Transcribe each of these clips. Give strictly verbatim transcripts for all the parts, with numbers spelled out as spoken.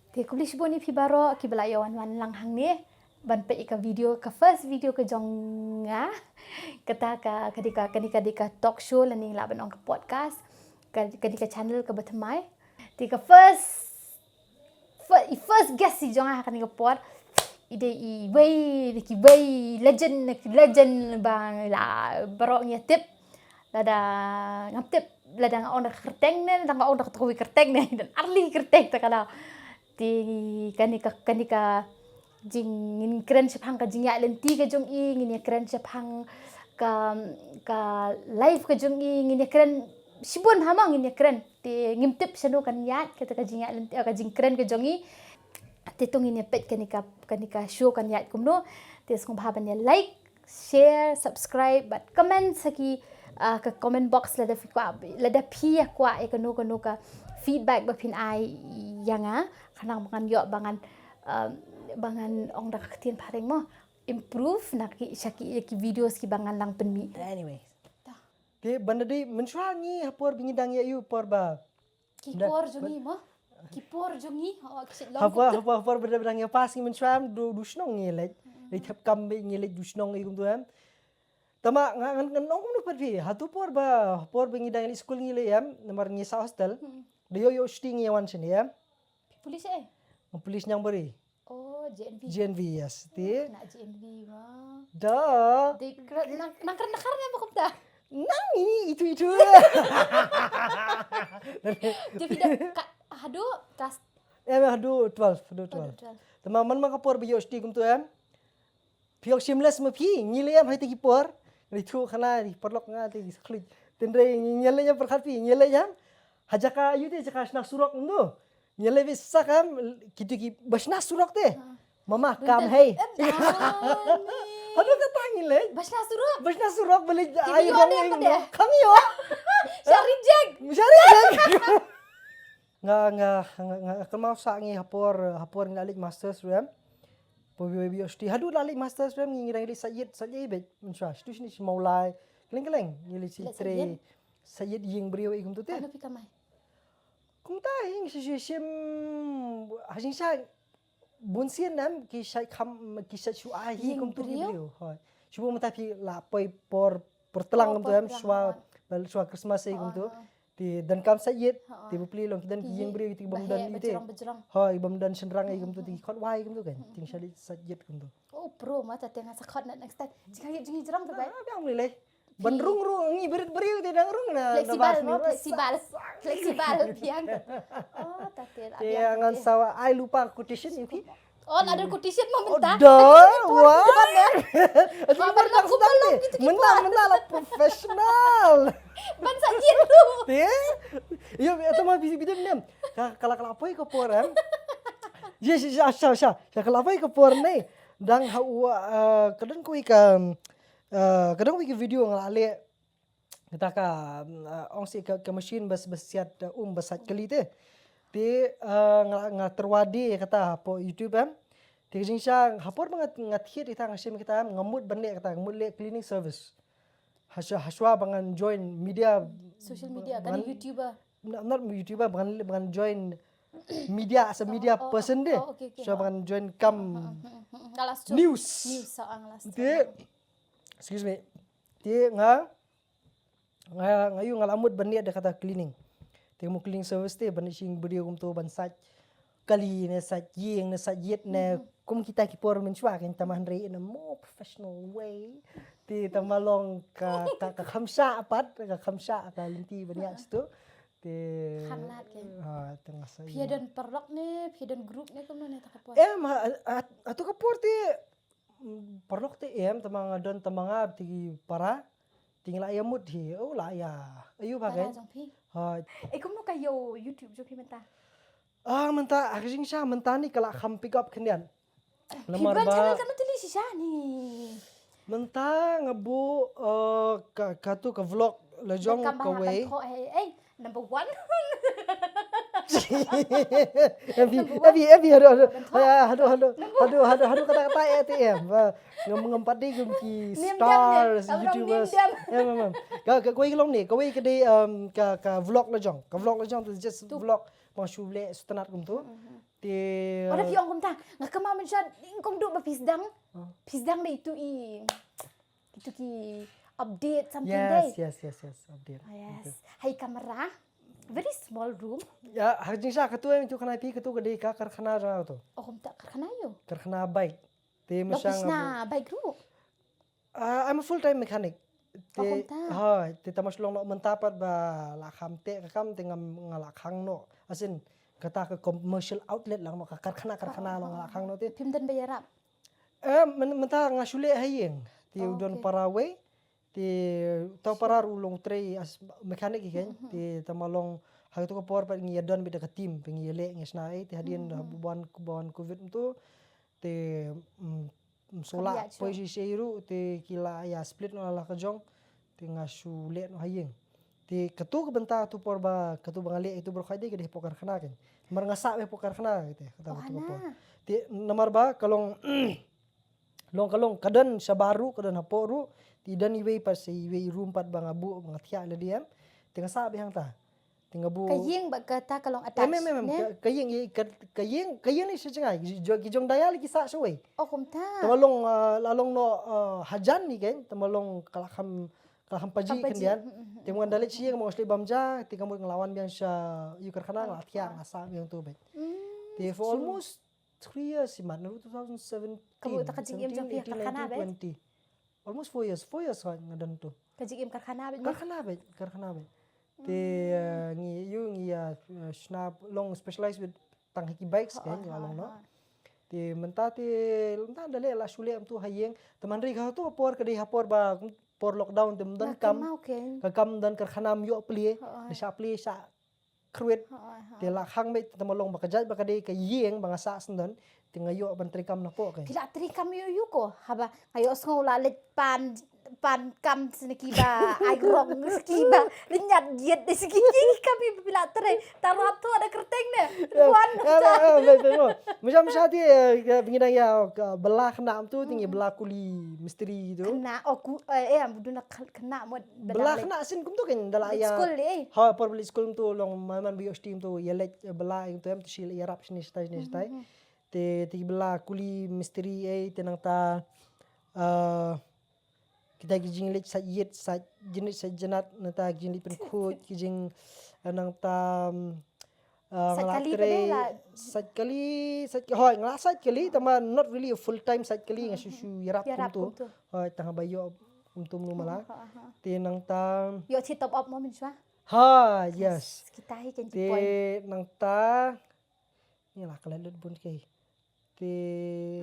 Te khublei shibun ïa phi baroh kiba la ïa wan wan lang hangne ban peit ïa ka video, ka first video ka jong nga. Kata ka, ka dei ka, kane ka dei ka talk show lane lah ban ong ka podcast. Ka, ka dei ka channel kaba thymmai. Te ka first, fir-, i first guest i jong nga ha kane ka por i dei iwei na kiwei legend, na ki legend ba la baroh ngi tip. Lada ngam tip, lada nga ong da ka kyrteng ne, lada nga ong da kato kawei kyrteng ne, don ar tylli kyrteng te ka daw. Te kane ka, kane ka jing, ngin kren shaphang ka jingïaid lynti ka jong i, ngin ïa kren shaphang ka, ka life ka jong i, ngin ïa kren shibun, ha mo, ngin ïa kren. Te ngim tip shano kan ïaid kata ka jingïaid lynti, ka jingkren ka jong i. Te to ngin ïa peit kane ka, kane ka show kan ïaid kumno. Te sngewbha ban ïa like, share, subscribe bad comment sa ki, ah, ka comment box lada phi kwah, lada phi ïa kwah ïa kano kano ka feedback ba phin ai ïa nga, khnang ba ngan ïoh, ba ngan, um, ba ngan ong da ka ktien phareng mo, improve na ki, sha ki, ïa ki videos kiba ngan nang pynmih. Anyway. Te ban da dei mynshuwa ngi ha por ba ngi dang ïa ïoh por ba Ki por jong ngi mo. Ki por jong ngi, ha, ki shit long. Ha por, ha por, ha por ba dang ïa pass ngi mynshuwa du, du shnong ngi leit. Leit thep kam ba ngi leit du shnong ïa kumtu em. Tama nga ngan, ngan ong kumno pat phi. Hato por ba, por ba ngi dang leit skul ngi leit em, namar ngi sah hostel. Da ïoh ïoh shuti ngi ïa wan shane em. Police eh? Police Niangbyrih. Oh, J N V. J N V, yes. Te. Na J N V ma. Da. Dei kra-, nang, nang kren, nang kren ba kumta. Nang ini itu itu. Dia tidak ka, haduh kelas. Eh, haduh twelve, haduh twelve. Haduh twelve. Tama man ma ka por ba ïoh shuti kumtu em. Phi ïoh shameless ma phi, ngi leh em ha ite ki por. Ngi thuh khana, ki paralok nga te ki skhlid. Tynrai ngi leh em pyrkhat phi, ngi leh em. Ha jaka ïoh te jaka shna surok ndu. Ngi leh bit sak em, kitu ki ba shna surok te. Mama kam hei. Haduh kata ngi leh. Ba shna surok. Ba shna surok ba leh ai rong em. Kam ïoh. Sha reject. Sha reject. Nga, nga, nga, nga, nga kynmaw sa ngi ha por, ha por ngi la leit masters ruh em. Poi poi poi sti haduh la leit masters ruh em ngi dang leit sa ïit sa ïit beit. Mynshuwa stu shini shi Mawlai. Keleng keleng ngi leit shi tre. Sa ïit ïing briew i kumtu te. Ano pi kamai. Kumta hi ngi shi shi shim ha jingsha bun sien em ki shait kham ki shait shu ai hi kumtu ki briew. Hoi. Shu bu mynta phi la poi por por tlang kumtu em shuwa bel shuwa Christmas hi kumtu. Ti don kam sa ïit ti bapli long ki don ki ïing briew ti bam don ïit. Hoi bam don shynrang hi kumtu ti khot wai kumtu kan. Ti shait sa ïit kumtu. Oh bro ma ta te nga sa khot na next time. Jingïit jingïit jrong tu bai. Ban rung rung ngi brit briew te dang rung na. Flexible mo, flexible. Flexible biang. Oh, ta te la biang. Te ngan sawa ai lupa quotation ïa phi. Oh, la ada quotation mo mynta. Da, wah. Mynta mynta la professional. Ban sa ïit tu. Te. Yo, atama bisi bidem nem. Ka kala kala poi ka por em. Ye sha sha sha. Sha kala poi ka por ne. Dang ha u ka don koi ka Ah, ka dang wei ka video nga la leh kata ka, ah, ong si ka, ka machine bas bas siat, ah, um bas sait kali te. Te, ah, nga, nga terwadi kata hapo YouTube em. Te ka jingsha ha por ba nga, nga thied ita nga shim kita em, nga mut ban leh kata, nga mut leh cleaning service. Hashwa, hashwa ba ngan join media. Social media, kan YouTuber. Not, not YouTuber, ba ngan, ba ngan join media as a media person de. Oh, okay, okay. Hashwa ba ngan join kam news. News, ah, nga last. Te, excuse me. Te nga, nga, nga ïoh nga la mut ban leh da kata cleaning. Te mo cleaning service te ban shim video kumto ban sait kali ne sait ïing ne sait ïit ne kum kita ki por mynshuwa kan tama hynrei in a more professional way. Te tama long ka, ka, ka kham shah pat, ka kham shah ka lynti ban ïa tu. Te khang lad kan. Ha, te nga sa. Phi don paralok ne, phi don group ne kumno ne ta ka por. Em, ha, ha, ha tu ka por te paralok te em tama nga don tama nga te ki para. Te ngi la ïa mut hi, oh la ïa. Ayu ba kan. Para jong phi. Ha. Eh kumno ka ïa YouTube jong phi mynta. Ah mynta ha ka jingsha mynta ni ka la kham pick up khyndiat. Namar ba. Phi ban channel kano tylli shisha ni. Mynta nga buh, eh, ka, katu ka vlog la jong kawei. Number one. Evi, Evi, Evi, hadu, hadu. Hadu, hadu, hadu, hadu, kata, kata A T M. Ba, ngam, ngam pat dei kum ki stars, YouTubers. Em, em, em. Ka, ka, kawei ka long ni, kawei ka dei, em, ka, ka vlog la jong. Ka vlog la jong tu just vlog. Pang shu leh shu tnat kumtu. Te, oh, da phi ong kumta. Nga kynmaw mynshuwa, ing kong duh ba phi sdang. Oh. Phi sdang da itu i, itu ki update something dei. Yes, yes, yes, yes, update. Ah, yes. Hai kamra. Very small room. Ya, ha jingshisha katu, em, tu khana phi katu ka dei ka karkhana jong katu. Oh, kumta karkhana ïoh. Karkhana bike. Te mynshuwa nga bike ruh. Ah, I'm a full time mechanic. Te, oh, kumta. Ha, te tama shu long noh mynta pat ba la kham teh ka kam te nga, nga la khang noh. As in, kata ka commercial outlet lang noh, ka karkhana, karkhana, oh, long, oh, la khang noh te. Phim don ba ïarap? Eh, myn-, mynta nga shu leh ha ïing. Te u don para wei. Te uta u para ruh u long trei as mechanic hi kein. Te tama long ha katu ka por pat ngi ïa don beit da ka team, ngi ïa leh ngi shna ei, te hadien ba wan, ba wan covid mynta. Te, mm, mm, sola poi shisha ruh, te ki la ïa split noh la ka jong, te nga shu leh noh ha ïing. Te katu ka bynta tu por ba, katu ba nga leh itu baroh kawei dei ka dei hapoh karkhana kein. Namar nga sah beit hapoh karkhana, te kata katu ka por. Te namar ba ka long, long ka long, ka don shabar ruh, ka don hapoh ruh, te don iwei pat sa iwei i room pat ba nga buh, ba nga thiah lade em. Te nga sah beit hangta. Te nga buh. Ka ïing bad kata ka long attached, em, em, em, ne? Ka, ka ïing, ka, ka ïing, ka ïing ne sha jngai. Ki jong, ki jong Dayal ki sah shawei. Oh, kumta. Te nga long, ah, la long noh, ah, hajan ne kein, te nga long ka la kham, ka la kham paji khyndiat. Te nga wan da leit sha ïing, nga shu leit bam ja, te ka mut nga la wan biang sha ïing karkhana, nga la thiah, nga sah biang tu beit. Te for almost three years, i mat, naduh two thousand seventeen, ka mut ka jingim jong phi ha karkhana beit? Almost four years, four years nga don tu. Ka jingim karkhana beit? Karkhana beit, karkhana beit. Te, eh, ngi ïoh ngi ïa, eh, shna long specialize with tang ha ki bikes kein, nga long noh. Te mynta te, mynta da leh la shu leh mynta ha ïing. Te hynrei ha tu por ka dei ha por ba, por lockdown te ym don kam. Ka kam ym don, karkhana ym ïoh plie. Da shah plie shah khrwit. Te la khang beit, te tama long ba ka jait ba ka dei ka ïing ba nga sah syndon. Te nga ïoh ban trei kam napoh kein. Phi la trei kam ïoh ïoh ko, haba nga ïohsngew la leit pan, pan kam sne kiba ai rong, kiba leit ñiad giat de sne ki kam phi la trei. Tang ruh tu da kyrteng ne. Wan. Mynta mynta te, eh, ngi dang ïa, eh, bylla khynnah mynta te ngi bylla kuli mistri tu. Khynnah, oh, ku, eh, eh, am duna khynnah mut. Bylla khynnah sien kumta kein da la ïa skul, eh. Ha, por ba leit skul kumta long man man ba ïoh shuti kumta ïa leit, eh, bylla kumta em, te shi la ïarap shane shatai shane shatai. Te, te bylla kuli mistri, eh, te nangta, eh, kita ki jingleit sait ïit, sait jnit, sait jnat, nangta ki jingleit pynkhuid, ki jing, eh, nangta, mm, Ah, sait kali pat dei la. Sait kali, sait, hooid, nga la sait kali, tangba not really a full time sait kali, nga shu shu ïarap kumtu. Hooid, tang haba ïoh kumtu mlu mala. Te nangta ïoh shi top up mo mynshuwa. Ha, yes. Kita hi kan. Te nangta ngi la klet lut bun ki. Te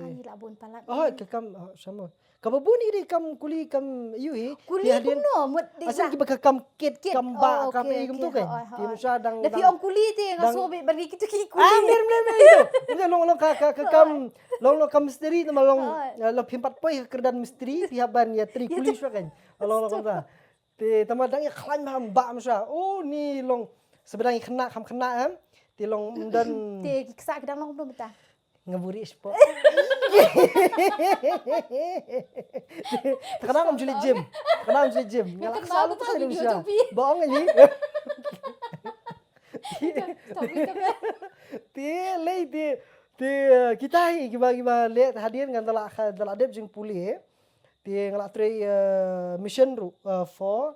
ani la bun palat. Oh, ka kam, oh, shamo. Kaba bun ïa dei kam kuli kam ïoh hi. Kuli kumno mut dei. Asal kiba ka kam kit, kam ba, kam ei kumtu kan. Te mynshuwa dang. Da phi ong kuli te nga sngew bad ri kitu ki kuli. Ah, mer mer mer itu. Itu long long ka ka kam, long long kam mistri, tangba long, eh, long phim pat poi ka kyrdan mistri, phi hap ban ïa trei kuli shuwa kan. Long long kumta. Te tangba dang ïa khlaiñ bha, bha mynshuwa. Oh, ni long, saba dang ïa khynnah, kham khynnah em. Te long ym don. Te ki ksa ki dang long kumno mynta? Nga buhrieh shapoh. Te ka dang ym ju leit gym. Ka dang ym ju leit gym. Nga la ksa lut ka dang mynshuwa. Ba ong ni. Te lei te, te, eh, kita hi kiba, kiba leh hadien ngan da la, da la dep jingpule. Te nga la trei, eh, mission ruh, eh, for,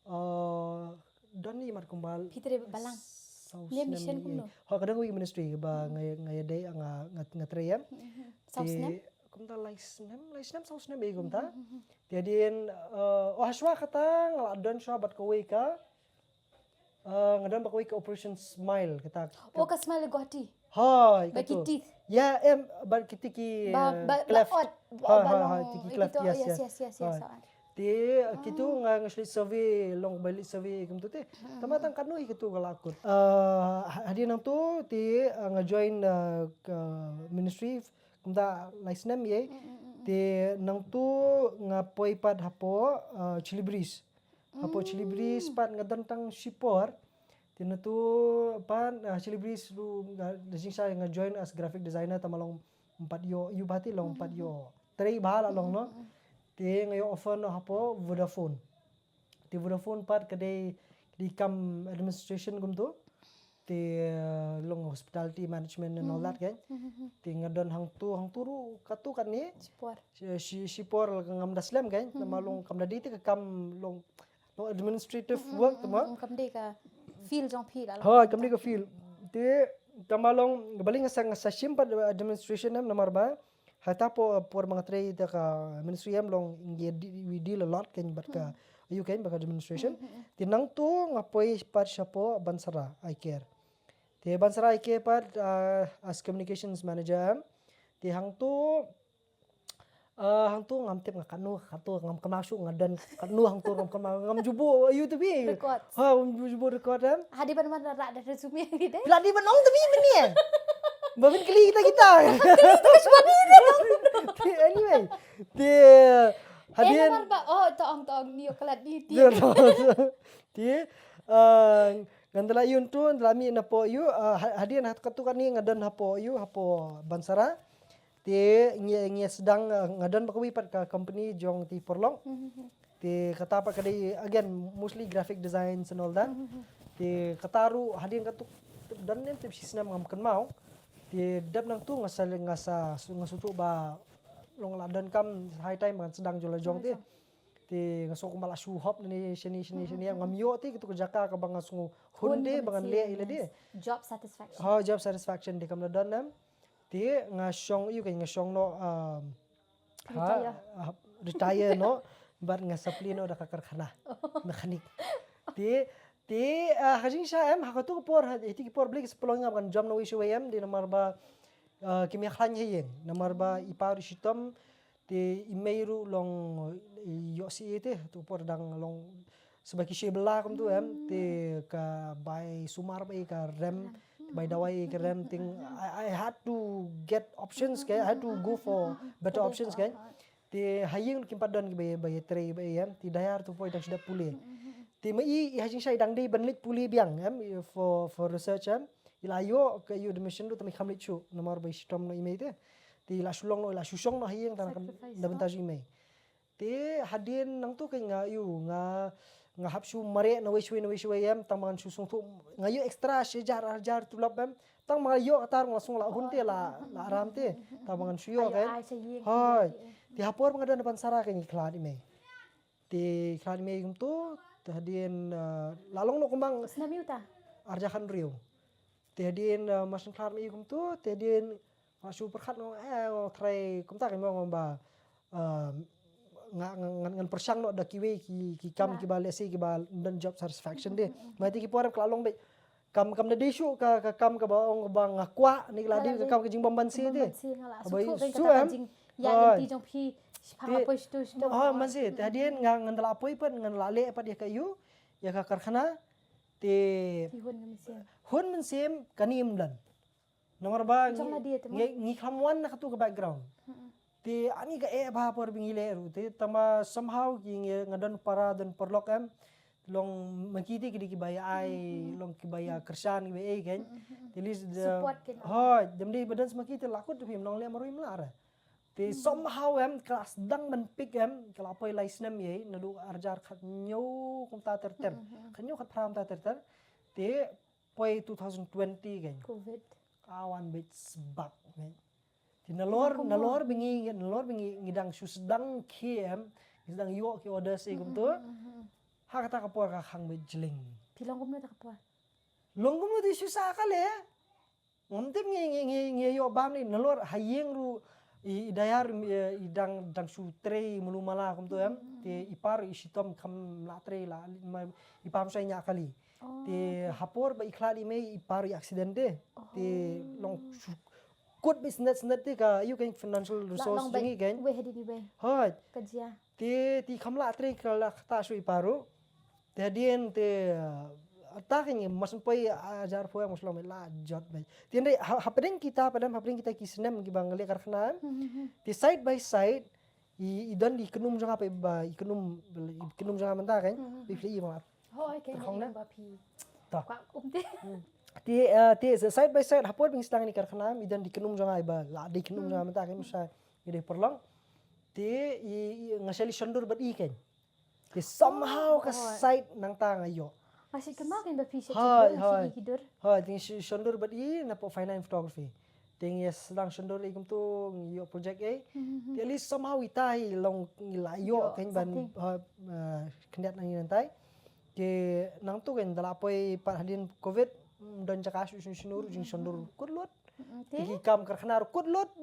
eh, don i mat kumba. Phi trei balang. Saw snem. Mission kumno? Ha, ka dang wei ministry ba nga, nga ïadei, nga, nga, nga trei em. Saw snem? Kumta lai snem, lai snem saw snem ei kumta. Te hadien, eh, oh, hashwa kata nga la don shwa bad kawei ka. Ah, nga don ba kawei ka Operation Smile kata. Oh, ka Smile Guwahati. Hooid, ba ki teeth. Ya, em, ba kiti ki, ba, eh, ba, cleft. Ba ot, ha, ba ha, long ha, kiti ki cleft, yes, yes, yes, yes. Te, eh, kitu nga, nga shu leit survey, long ba leit survey kumtu te. Tangba tang katno hi kitu ka la kut. Ah, ha-, hadien nangtu te, eh, nga join, eh, ka ministry kumta lai snem ei. Te nangtu nga poi pat hapoh, eh, Chilli Breeze. Hapoh Chilli Breeze pat nga don tang shipor. Te nangtu pat, ah, Chilli Breeze ruh nga, da jingshisha nga join as graphic designer, tangba long ym pat ïoh, ïoh bha te long ym pat ïoh. Trei bha la long noh. Te nga ïoh offer noh hapoh Vodafone. Te Vodafone pat ka dei, dei kam administration kumtu. te, uh, long hospitality management and all that kan. Te nga don hangtu, hangtu ruh katu kane. Shipor. Shi, shi, shipor la ngam da slem kan. Namar long kam da dei te ka kam long, long administrative work te mo. Kam dei ka field jong phi la. Ha, kam dei ka field. Te tang ba long balei nga sa, nga sa shim pat administration em namar ba hata por, por ba nga trei da ka ministry em long ngi di, we deal a lot kan bad ka, you kan, bad ka administration. Te nangtu nga poi pat shapoh Bansara Eye Care. Te Bansara Eye Care pat, ah, as communications manager em. Te hangtu, ah, hangtu ngam tip nga katno, katno ngam kynmaw shuh, nga don katno hangtu ngam kynmaw, ngam ju buh, you to be. Record. Ha, ngam ju buh record em. Hadien ban wan rak da resume ngi dei. Phi la dei ban ong to be mynne. Ba phin kylli kita kita. Anyway, te hadien namar ba, oh, to ong, to ong, ni ïoh klet ni, ti. Te, eh, ngan da la ïoh tu, ngan da la mih napoh ïoh, eh, ha-, hadien ha katu kane nga don hapoh ïoh, hapoh Bansara. Te ngi, ngi sdang, eh, nga don bad kawei pat ka company jong te paralok. Te kata pat ka dei again mostly graphic designs and all that. Te kata ruh hadien katu don ne tip shi snem ngam kynmaw. Te dep nangtu nga sa, nga sa, nga sngewthuh ba long la donkam high time ban sdang jong la jong te. Te nga sngew kumba la shu hop ne shane shane shane, ngam ïoh te katu ka jaka kaba nga sngew hun te ba ngan leh ïa lade. Job satisfaction. Ha, job satisfaction te kam da don em. Te nga shong, ïoh kan, nga shong noh, um, ha, retire. Ha, retire noh bad nga supply noh da ka karkhana mechanic. Te, te, ah, ha jingshisha em, ha katu ka por, ha, ïa kito ki por balei ki sa pynlong ïa nga ban jam na wei sha wei em, dei namar ba, ah, kim ïa khlaiñ ha ïing, namar ba i pa ruh shitom, te i mei ruh long, eh, ïoh C A te, tu por dang long sba ki shi bylla kumtu em, te ka bai sumar bai ka rem, bai dawai ka rem, te I, I had to get options ke, I had to go for better options ke. Te ha ïing ruh kim pat don kiba, ba ïa trei ba ïa em, te dayar tu poi dang shu dep pule. Te ma i, i ha jingshisha i dang dei ban leit pule biang em, for, for research em. I la ïoh ka ïoh admission ruh te ma i kham leit shuh namar ba i shitom noh i mei te. Te i la shu long noh, i la shu shong noh ha ïing tang na bynta jong i mei. Te hadien nangtu ka nga ïoh, nga, nga hap shu mareh na wei sha wei na wei sha wei em, tang ba ngan shu sngewthuh, nga ïoh extra shi hajar, hajar tulop em, tang ba nga ïoh kata ruh nga la sngew la hun te, la, la aram te, tang ba ngan shu ïoh kan. Hoi. Te ha por ba nga don ha Bansara ka ngi khlad i mei. Te khlad i mei kumtu, te hadien, eh, la long noh kumba nga snem ïa uta. Arja khan riu. Te hadien, eh, mar shu khlad i mei kumtu, te hadien nga shu pyrkhat noh, eh, nga try kumta ka mong ba, eh, nga, nga, ngan, ngan pyrshang noh da kiwei ki, ki kam kiba lehse kiba don job satisfaction de. Mai te ki por ka la long beit kam, kam da dei shuh ka, ka kam kaba ong ba nga kwah ne ka la dei ka kam ka jingbym banse de. Ba shu em. Ïa lynti jong phi. Ha, man se te hadien nga, ngan da la poi pat, ngan da la leh pat ïa ka ïoh, ïa ka karkhana. Te hun mynsiem kane ym don. Namar ba ngi, ngi khlem wan na katu ka background. Te ani ka eh bha por ba ngi leh ruh te tang ba somehow ki ngi, nga don para don paralok em. Long ma ki te ki dei kiba ïa ai, long kiba ïa kyrshan kiba ei kan. Te at least the support kan. Hoi, dem dei ba don ma ki te la kut phim long leh marwei mlar. Te somehow em ka la sdang ban pick em, ka la poi lai snem ïa, naduh arjar khathynñiew kumta ter ter. Khathynñiew khatphra kumta ter ter. Te poi two thousand twenty kan. Covid. Ka wan beit sbak kan. Te nalor, nalor ba ngi, nalor ba ngi, ngi dang shu sdang khie em, ngi sdang ïoh ki orders ei kumtu. Ha kata ka por ka khang beit jling. Phi long kumno kata ka por? Long kumno te shu sah ka leh. Ngam tip ngi, ngi, ngi, ngi ïoh bam ne, nalor ha ïing ruh i, i dayar, i, i dang, dang shu trei malu mala kumtu em. Te i pa ruh i shitom kham lah trei la, ma, i pa mynshwa ñiah kali. Te ha por ba i khlad i mei i pa ruh i accident te. Te long shu kut beit snet snet te ka, ïoh ka financial resource jong ngi kan. Hoi. Te, te kham lah trei ka la kata shuh i pa ruh. Te hadien te, ah, ta ka ngi mas poi, ah, hajar poi mas long la jot beit. Te hynrei ha, hapdeng kita, hapdeng, hapdeng kita ki snem kiba nga leh karkhana. Te side by side i, i don i kynum jong nga pat ba, i kynum, i kynum jong nga mynta kan. Ba phi i ma. Hoi, kan i ba phi. Ta. Te, ah, te side by side ha por ba ngi sdang ïa kane ka karkhana i don i kynum jong nga ba la dei kynum jong nga mynta kan, mynshwa ngi dei paralok. Te i, i nga shait leit shon dur bad i kan. Te somehow ka side nangta nga ïoh. Nga shu kynmaw kein ba phi shu shon dur, shu i ki dur. Hooid, te ngi shu shon dur bad i na pdeng fine line photography. Te ngi sdang shon dur i kumtu ngi ïoh project ei. Te at least somehow ita hi long ngi la ïoh kein ban khyndiat na ngi nangtai. Te nangtu kein da la poi pat hadien covid, don jaka shu shu shu dur jingshon dur kut lut. Te ki kam karkhana ruh kut lut.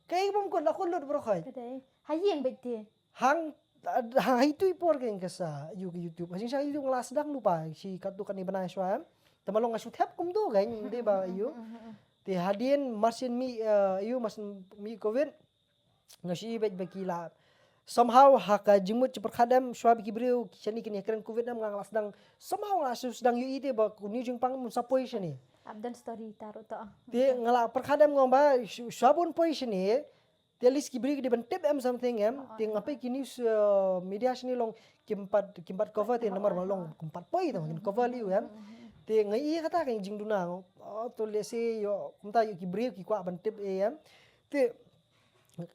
Kaei bym kut la kut lut bro hooid. Ka dei. Ha ïing beit te. Hang ha itu i por kein ka sa ïoh ka YouTube. Ha jingshah YouTube nga la sdang lypa shi katto katne bnai shuwa em. Te ma long nga shu thep kumtu kein dei ba ïoh. Te hadien marsien mih ïoh marsien mih covid. Nga shu i beit ba ki la somehow ha ka jingmut jingpyrkhat em shuwa ba ki briew shane kin ïakren covid em nga la sdang somehow nga shu sdang ïohi te ba kane jingpang mun sa poi shane. Ap don story ta ruh to. Te nga la pyrkhat em nga ong ba shuwa bun poi shane. Te at least ki briew ki dei ban tip em something em. Te nga peit ki news media shane long kim pat kim pat cover te namar ba long kim pat poi te kin cover leh em. Te nga i kata ka jingduna nga to lehse ïoh kumta ïoh ki briew ki kwah ban tip ei em. Te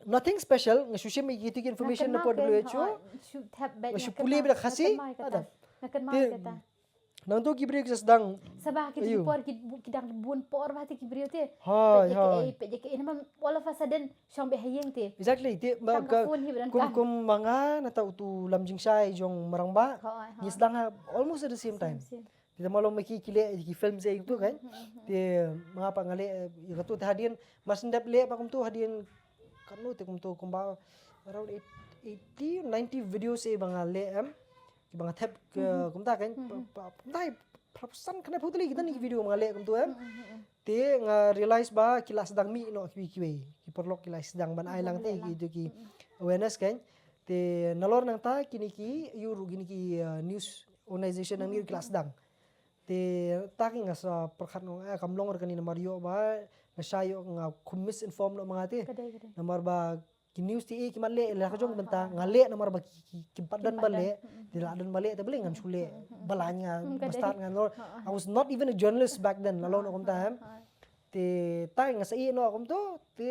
nothing special nga shu shim ïa kito ki information na por W H O. Nga shu pule beit Khasi. Nga kynmaw kata. Nangtu ki briew ki sdang. Saba ki por ki dang bun por ba te ki briew te. Hooid hooid. Peit ïa kaei namar all of a sudden shong beit ha ïing te. Exactly te ba ka kum kum ma nga nata utu lam jingshai jong Marangbah. Ngi sdang ha almost at the same time. Te ma long ma ki ki leh ki film se utu kein. Te ma nga pat nga leh ïa katu te hadien marsien dep leh pat kumtu hadien katno te kumtu kumba around eighty ninety videos ei ba nga leh em. Kiba nga thep kumta kein kumta phraphew san khyndai phew tylli kita ki video ba nga leh kumtu em. Te nga realize ba ki la sdang mih noh kiwei kiwei ki paralok ki la sdang ban ai lang te ki tu ki awareness kein. Te nalor nangta kine ki ïoh ruh kine ki news organization nangne ruh ki la sdang. Te ta ki nga sa pyrkhat nga ong kam long ruh kane namar ïoh ba nga sa ïoh nga khum misinform noh ma nga te. Namar ba ki news te ki mat leh la ka jong bynta nga leh namar ba ki kim pat don ba leh. Te la don ba leh te balei ngan shu leh ba la nga ba start ngan lor. I was not even a journalist back then la long kumta em. Te ta nga sa ïeh noh kumtu te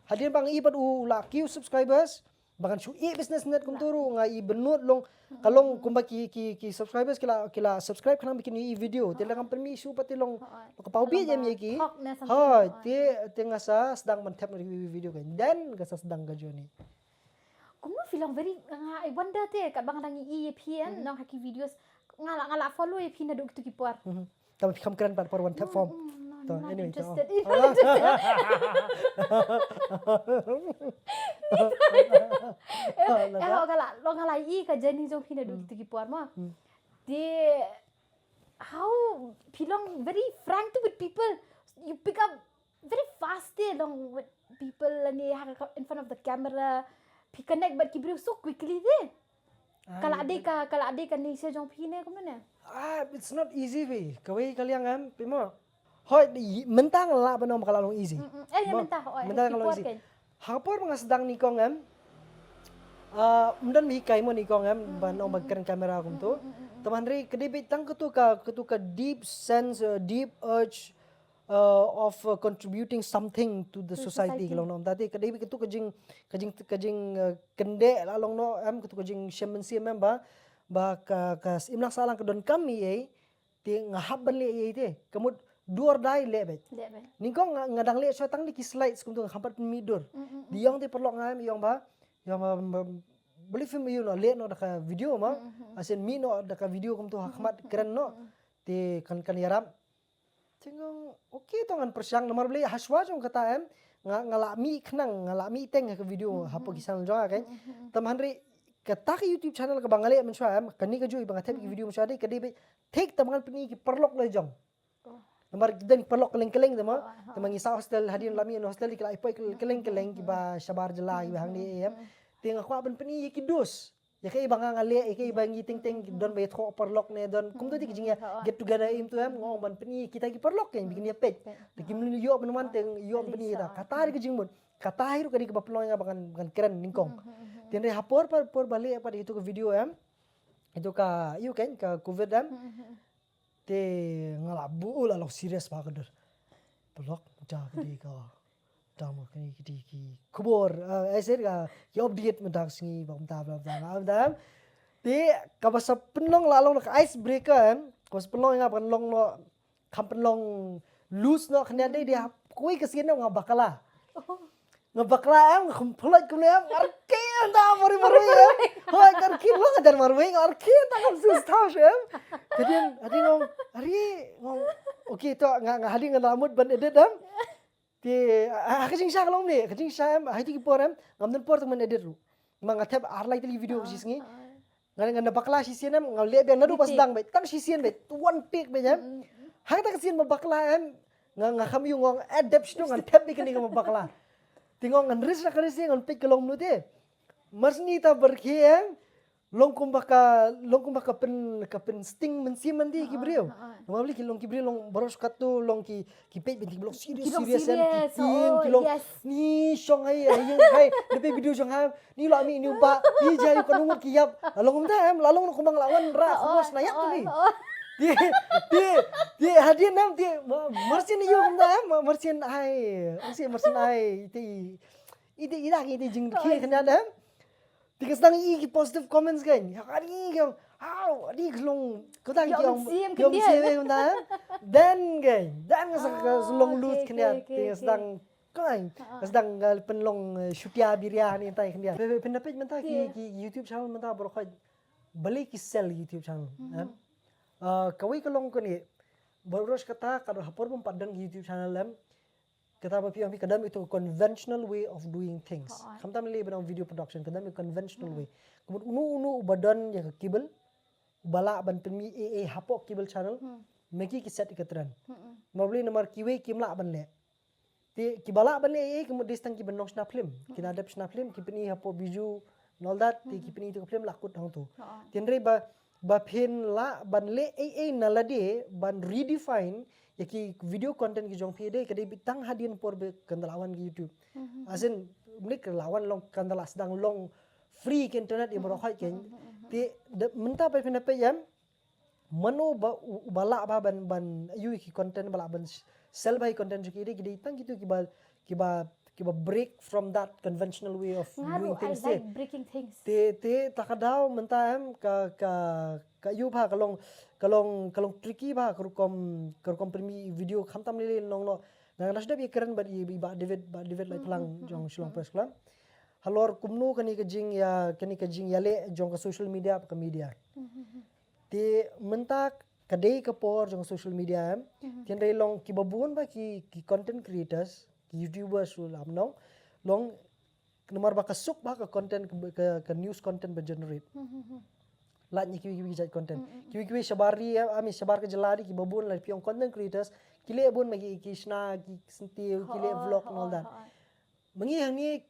hadien ba nga i pat u la ki subscribers ba ngan shu ïeh business net kumtu ruh nga i bynnud long ka long kumba ki ki ki subscribers ki la ki la subscribe khnang ba kin ïohi video te la ngam pynmih shuh pat te long ka pau bit ïa ki. Hooid te te nga sa sdang ban thep na ki video kein then nga sa sdang ka journey. Kumno phi long very nga I wonder te katba nga dang ïohi ïa phi nong ha ki videos nga la nga la follow ïa phi naduh kitu ki por. Tang phi kham kren pat por wan thep form. To anyway to. Eh, oh, kala long kala i ka journey jong phi naduh kitu ki por mo. Te how phi long very frank to with people. You pick up very fast te long with people lane ha in front of the camera. Phi connect bad ki briew so quickly te. Kala dei ka kala dei ka nature jong phi ne kumne. Ah, it's not easy phi. Kawei ka liang em phi mo. Hoi mynta nga lah ban ong ba ka la long easy. Eh mynta hoi. Mynta ka long easy. Ha por nga sdang nyngkong em. Ah, mynta mi kai mo nyngkong em ban ong ba kren kamera kumtu. Te hynrei ka dei beit tang katu ka katu ka deep sense, uh, deep urge uh, of uh, contributing something to the society ka long nom. Te ka dei beit katu ka jing ka jing ka jing uh, kyndit la long noh em katu ka jing shem mynsiem em ba ba ka ka imlang sahlang ka donkam ïa ei te nga hap ban leh ïa ei te ka mut do or die leh beit. Nyngkong nga, nga dang leh shuwa tang da ki slides kumtu nga hap ban mih dur. Te ïong te paralok nga em ïong ba ïong ba believe him ïong noh leh noh da ka video ma asen mih noh da ka video kumtu ha khmat kren noh te kan kan ïarap. Te nga ong okay to ngan pyrshang namar balei ha shuwa jong kata em nga nga la mih khnang nga la mih teng ha ka video hapoh ki channel jong nga kein. Te hynrei kata ka YouTube channel kaba nga leh mynshuwa em kane ka juh ba nga thep ki video mynshuwa dei ka dei beit thik te ngan pyni ki paralok la jong. Namar ki don ki paralok kylleng kylleng te ma te ma ngi sah hostel hadien la mih hostel ki la ïa poi kylleng kylleng kiba shabar jylla kiba hangne em. Te nga kwah ban pyni ïa ki dos. Ïa kaei ba nga nga leh ïa kaei ba ngi teng teng don ba ïathoh paralok ne don kumta te ki jingïa get together im tu em nga ong ban pyni kita ki paralok kein ba kin ïa peit. Te kim ïoh ban wan te ïoh ban pyni kita kata ka jingmut kata hi ruh ka dei kaba pynlong ïa nga ba ngan kren nyngkong. Te hynrei ha por por ba leh pat ïa tu ka video em ïa tu ka ïa kein ka covid em. Te nga la buh la long serious ba ka dur. Paralok mynta ka dei ka dang ma kane ki dei ki khubor eh ser ka ki update mynta ka sngi ba mynta ba mynta nga mynta. Te kaba sa pynlong la long ka ice breaker em. Ko pynlong nga pynlong noh, kam pynlong loose noh khyndiat dei, dei hap kawei ka sien nga bakla. Nga bakla em, nga khum pynlait kumne em, nga rkhie hangta marwei marwei em. Hoi, nga rkhie long hajan marwei, nga rkhie hangta kam su stash em. Hadien, hadien ngong, ari ngong, okay to, nga, nga hadien nga la mut ban edit em. Te, ha, ha ka jingshisha ka long ne, ka jingshisha em, ha iti ki por em, ngam don por tang ban edit ruh. Ma nga thep ar lai tylli ki video ka shi sngi. Nga, nga na bakla shisien em, nga leh biang naduh ba sdang beit, tang shisien beit, one take beit em. Ha kata ka sien ba bakla em, nga, nga kham ïoh ngong adapt shano ngan thep beit kane ka ba bakla. Te ngong ngan risk na ka risk ngan peit ka long mano te. Mar shisien ta barkhie em, long kumba ka, long kumba ka pyn, ka pynsting mynsiem mynta ki briew. Namar balei ki long ki briew long baroh shi katta long ki, ki peit beit ki long serious, serious em, ki tieng, ki long ni shong ai, ai, ai, da peit video jong nga. Ni la mih ni u bah, ni jia ïa u kanu ngut ki ïap. La long kumta em, la long kumba nga la wanrah, kumba sna ïap tu ni. Te, te, te hadien em, te, ma-, mar sien ïa kumta em, ma-, mar sien ai, mar sien, mar sien ai, te, i te, i da ki te jingkhie khyndiat em. Te ka sdang i ki positive comments kan. Ya ka ri ka, aw, ri ka long, ka dang ki ong, ki ong siem kumta em. Dan kan, dan ka sa ka long loose khyndiat. Te ka sdang Ka, ka sdang, uh, pynlong, uh, shutia biria ni tai khyndiat. Pynda peit mynta ki, ki YouTube channel mynta baroh khoit. Balei ki sell YouTube channel, eh? Uh, kawei ka long kane. Baroh kata ka ha por bym pat don ki YouTube channel em. Kata ba phi ong phi ka dang ito conventional way of doing things. Khamtam lei ban ong video production, ka dang conventional way. Ka mut uno uno uba don ïa ka cable, uba lah ban pynmih ei ei hapoh cable channel, ma ki ki set ïa ka trend. Ma balei namar kiwei kim lah ban leh. Te kiba lah ban leh ei ei, ki mut dei tang kiba nongshna film. Ki la dep shna film, ki pyni hapoh Bijou and all that, te ki pyni ïa ka film la kut hangto. Tynrai ba, ba phin lah ban leh ei ei na lade, ban redefine ïa ki video content ki jong phi dei, ka dei beit tang hadien por ba kan da la wan ki YouTube. As in, mnik la wan long kan da la sdang long free ki internet ïa baroh khoit kan. Te mynta ba phin da peit em, mano ba u-, uba lah ba ban, ban ïoh ki content ba lah ban s-, sell ba ki content jong ki dei, ki dei tang kito kiba, kiba, kiba break from that conventional way of doing things. Nga ruh I like breaking things. Te, te, ta ka daw mynta em ka, ka, ka ïoh ba ka long, ka long, ka long tricky ba ka rukom, ka rukom pynmih video khamtam lei lei nong noh. Nga, nga sdang ïa kren bad i, i Bah David, Bah David Laitphlang jong Shillong Press Club. Halor kumno kane ka jing ïa, kane ka jing ïaleh jong ka social media, ka media. Te mynta ka dei ka por jong social media em. Tynrai long kiba bun ba ki, ki content creators, ki YouTubers ruh lam nong. Long namar ba ka suk ba ka content ka, ka, ka news content ba generate. Lait ïa kiwei kiwei ki jait content. Kiwei kiwei shabar ri em, I mean shabar ka jylla ri kiba bun la phi ong content creators. Ki leh bun ma ki, ki shna, ki syntiew, ki leh vlog and all that. Ma ngi hangne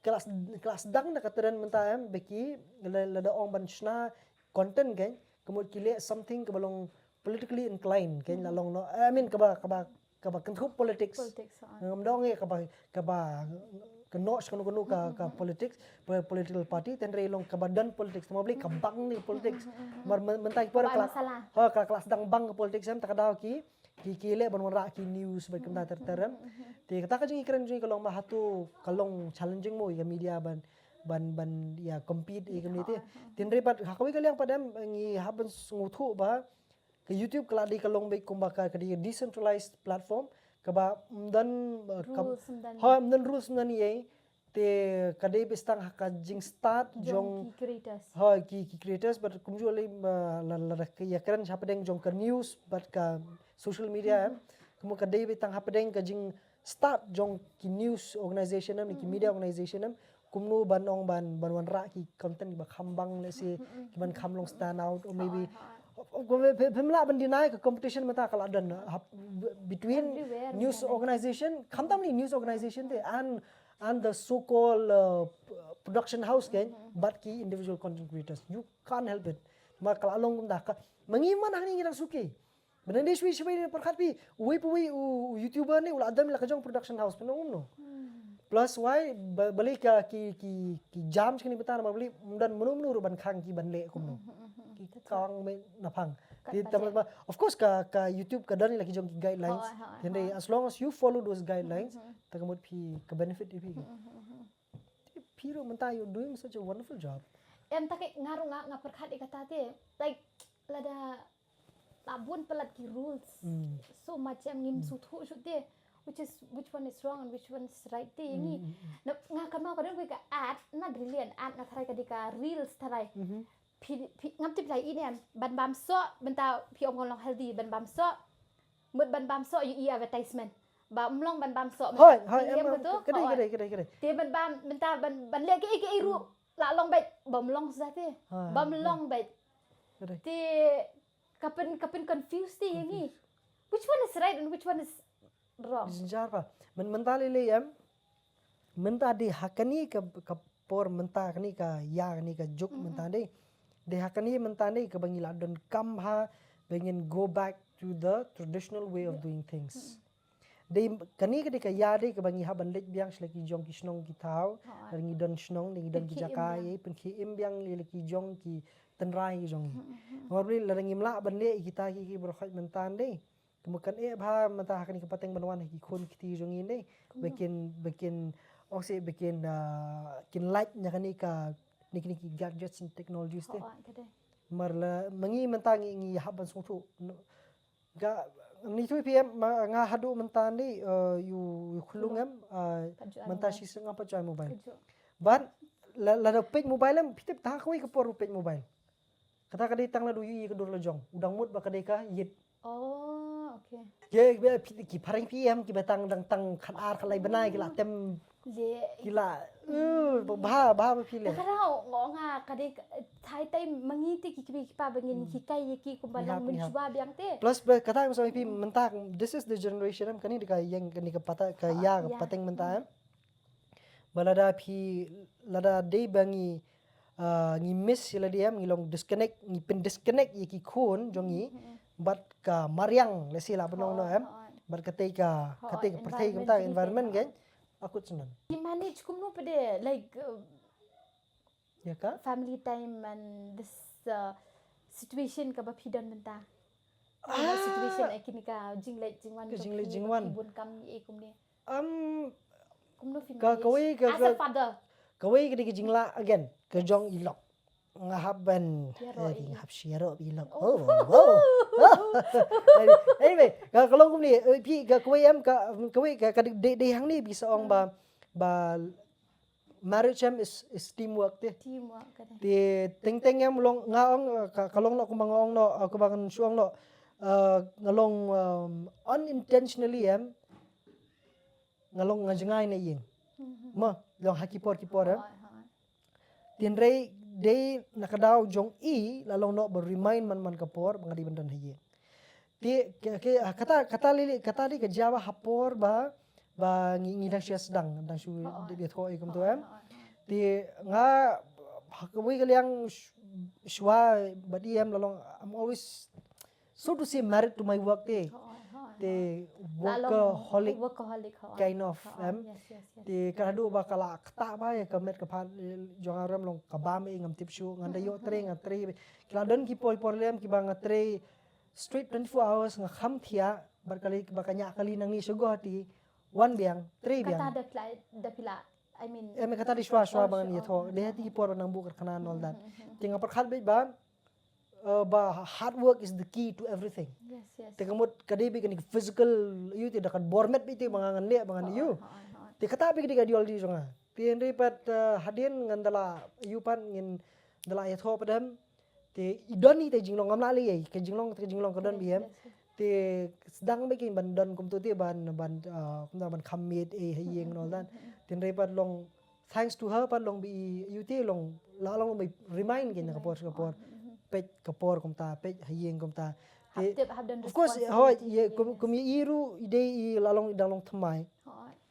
ka la s-, ka la sdang da ka trend mynta em, ba ki la, lada ong ban shna content kan, ka mut ki leh something kaba long politically inclined kan, la long noh, I mean kaba, kaba, kaba kynthup politics. Ngam dang ong ïa kaba, kaba ka noh kano kano ka, ka politics, po-, political party, tynrai long kaba don politics, tang ma balei ka bang ni politics. Mar myn-, mynta ki por ka la, ha, ka la, ka la sdang bang ka politics em, ta ka daw ki ki, ki leh ban wanrah ki news bad kumta ter ter em. Te kata ka jingkren jong ngi ka long ba hato ka long challenging mo ïa ka media ban, ban, ban ïa compete ïa ka media te. Tynrai pat ha kawei ka liang pat em ngi hap ban sngewthuh ba ka YouTube ka la dei ka long beit kumba ka, ka dei decentralized platform kaba ym don, uh, ka, rules ym don. Ha, ym don rules ym don ei. Te ka dei beit tang ha ka jingstad jong, jong ki creators. Ha, ki, ki creators, but kumjuh lei, uh, la, la, la, ka ïakren hapdeng jong ka news, but ka social media em. Kumno ka dei beit tang hapdeng ka jingstad jong ki news organization em, ki media organization em. Kumno ban ong ban, ban wanrah ki content kiba kham bang, let's say, kiban kham long stand out, or maybe, of, of, phi, phi, phim lah ban deny ka competition mynta ka la don, uh, hap-, between news organization, khamtam lei news organization te, and and the so-called, uh, production house kan, bad ki individual content creators. You can't help it. Ma ka la long kumta ka, ma ngi man hangne ngi dang suki. Ba nang dei shuwa shuwa ne pyrkhat phi, uwei pa uwei u, u YouTuber ne u la dam la ka jong production house phi ong kumno. Plus why, ba, balei ka ki, ki, ki jam shane mynta namar balei ym don mano mano ruh ban khang ki ban leh kumno. Ki khang me na phang. Of course ka, ka YouTube ka don la ki jong ki guidelines. Hynrei as long as you follow those guidelines, ta ka mut phi ka benefit ïa phi. Te phi ruh mynta you're doing such a wonderful job. Em, ta ka nga ruh nga, nga pyrkhat ïa kata te. Like, lada la bun palat ki rules. So macam ngim sngewthuh shuh te which is, which one is wrong and which one is right te ïa ngi. Na, nga kynmaw ka don kawei ka ad, not really an ad, nga tharai ka dei ka reels tharai. Phi, phi, ngam tip la i ne em, ban bam soh, mynta phi ong ka long healthy, ban bam soh. Mut ban bam soh ïohi advertisement. Ba ym long ban bam soh. Hoi, hoi, em, em, ka dei, ka dei, ka dei, ka dei. Te ban bam, mynta ban, ban leh kiei kiei ruh la long beit, ba ym long sa te. Ba ym long beit. Te ka pyn, ka pyn confuse te ïa ngi. Which one is right and which one is wrong? Jynjar pa. Myn, mynta lei lei em. Mynta dei ha kane ka, ka por mynta, kane ka ïa, kane ka juk mynta dei. Dei ha kane mynta dei kaba ngi la donkam ha ba ngin go back to the traditional way of doing things. Dei kane ka dei ka ïa dei kaba ngi hap ban leit biang sha la ki jong ki shnong ki thaw. Lada ngi don shnong, dei ngi don ki jaka, ïa pynkhie im biang ïa la ki jong ki tynrai ki jong ngi. Namar balei lada ngim lah ban leh ïa kita ki, ki baroh khoit mynta dei. Kumba kan eh bha mynta ha kane ka pateng ban wan ha ki khun kti jong ngi ne. Ba kin, ba kin ong seh ba kin, ah, kin lait na kane ka, ne kane ki gadgets and technologies te. Namar la ma ngi mynta ngi, ngi hap ban sngewthuh. Ka, ngi tu P M ma nga haduh mynta ne, eh, ïu, ïu khunlung em, ah, mynta shisha nga pat ju ai mobile. Bad la, lada peit mobile em, phi tip ta kawei ka por u peit mobile. Kata ka dei tang lada u ïohi ïa ka dur la jong. U dang mut ba ka dei ka ïit. Oh, okay. Ki, ki, ki phareng P M kiba tang, dang tang khatar khatlai bnai ki la tem. Ki la, uh, bha, bha ba phi leh. Ka dei nga, nga ka dei ka, tai tai ma ngi te ki, ki, ki pa ba ngin hikai ïa ki kumba long mynshuwa biang te. Plus ba kata ka song phi mynta, this is the generation em, kane dei ka ïeng, kane ka pata, ka ïa, ka pateng mynta em. Ba lada phi, lada dei ba ngi, ah, ngi miss ïa lade em, ngi long disconnect, ngi pyn disconnect ïa ki khun jong ngi bad ka mariang, lehse lah ban ong noh em, bad katei ka, katei ka pyrthei kumta, environment kan. Akut sngewbha. Ngi manage kumno pat de, like, uh, ïa ka family time and this, uh, situation kaba phi don mynta. Ïa ka situation, eh, kine ka jingleit jingwan, ka jingleit jingwan, ki bun kam, eh, kumne. Um, kumno phi manage? Ka, kawei ka, as a father. Kawei ka dei ka jinglah again ka jong i lok. Nga hap ban, eh, nga hap share i lok. Oh, wow. Anyway, ka, ka long kumne, eh, phi, ka kawei em, ka, kawei ka, ka dei, dei hangne phi sa ong ba, ba marriage em is, is teamwork te. Teamwork ka dei. Te teng teng em long nga ong, eh, ka, ka long noh kumba nga ong noh, eh, kumba ngan shu ong noh, eh, nga long, um, unintentionally em nga long nga jngai na ïing. Mo, long ha ki por ki por em. Tynrai dei na ka daw jong i la long noh ba remind man man ka por ba nga dei ban don ha ïing. Te, ke, ke, ah, kata, kata lili, kata dei ka jia ba ha por ba, ba ngi, ngi dang shu sdang, dang shu dep ïathoh ïa kumto em. Te nga, ha kawei ka liang sh-, shuwa bad i em la long, I'm always, so to say, married to my work te. Te workaholic, workaholic kind of em. Te ka haduh ba ka la ktah ba ïa ka met ka phad jong nga ruh em long ka bam, eh, ngam tip shuh, ngan da ïoh trei, ngan trei. Ki la don ki por por lem kiba nga trei straight twenty-four hours, nga kham thiah, bad kali ba ka ñiah kali nangne sha Guwahati, wan biang, trei biang. Kata da phi la, da phi la, I mean, em, kata dei shuwa shuwa ba ngan ïathoh. Dei ha ki por ba nang buh karkhana and all that. Te nga pyrkhat beit ba, eh, ba hard work is the key to everything. Te ka mut ka dei beit kane ka physical, ïoh te da ka bor met beit te ba nga ngan leh, ba ngan ïoh. Te kata beit ka dei ka ideology jong nga. Te hynrei pat, eh, hadien ngan da la ïoh pat ngin da la ïathoh pat em. Te i don i te jinglong, ngam lah leh ei, ka jinglong, ka jinglong ka don beit em. Te sdang beit kein ban don kumto te ban, ban, ah, kumta ban kham miet ei ha ïing and all that. Te hynrei pat long, thanks to her pat long beit i, ïoh te long, la long beit remind kein ka por ka por. Peit ka por kumta, peit ha ïing kumta. Te, of course, hooid, ïa, kum, kum ïa i ruh i dei i la long, i dang long thymmai.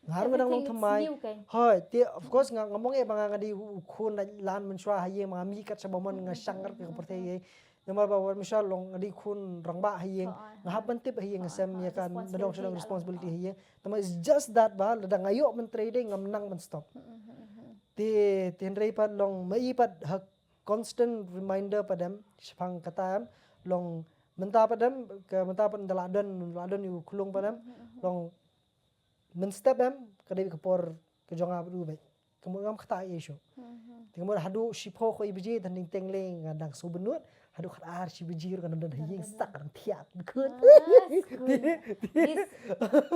Nga ruh nga dang long thymmai. Hooid, te of course nga, ngam ong ei ba nga, nga dei u khun lait lan mynshuwa ha ïing, ba nga mih kat shaba mon, nga shang kat ka pyrthei ei. Namar ba wat mynshuwa long nga dei khun rangbah ha ïing. Nga hap ban tip ha ïing ha sem ïa ka nadong shadong responsibility ha ïing. Te ma it's just that ba lada nga ïoh ban trei dei ngam nang ban stop. Te, te hynrei pat long ma i pat ha constant reminder pat em shaphang kata em, long mynta pat em, ka mynta pat da la don, da la don ïa u khlung pat em, long mynstep em ka dei ka por ka jong nga bad u beit. Ka mut ngam ktah ei shuh. Te ka mut haduh shiphew khaw baje, tang teng teng lei nga dang sngewbynnud. Haduh khat ar shi baje ruh kan ym don ha ïing, stak kan thiah khun. Ah, school. This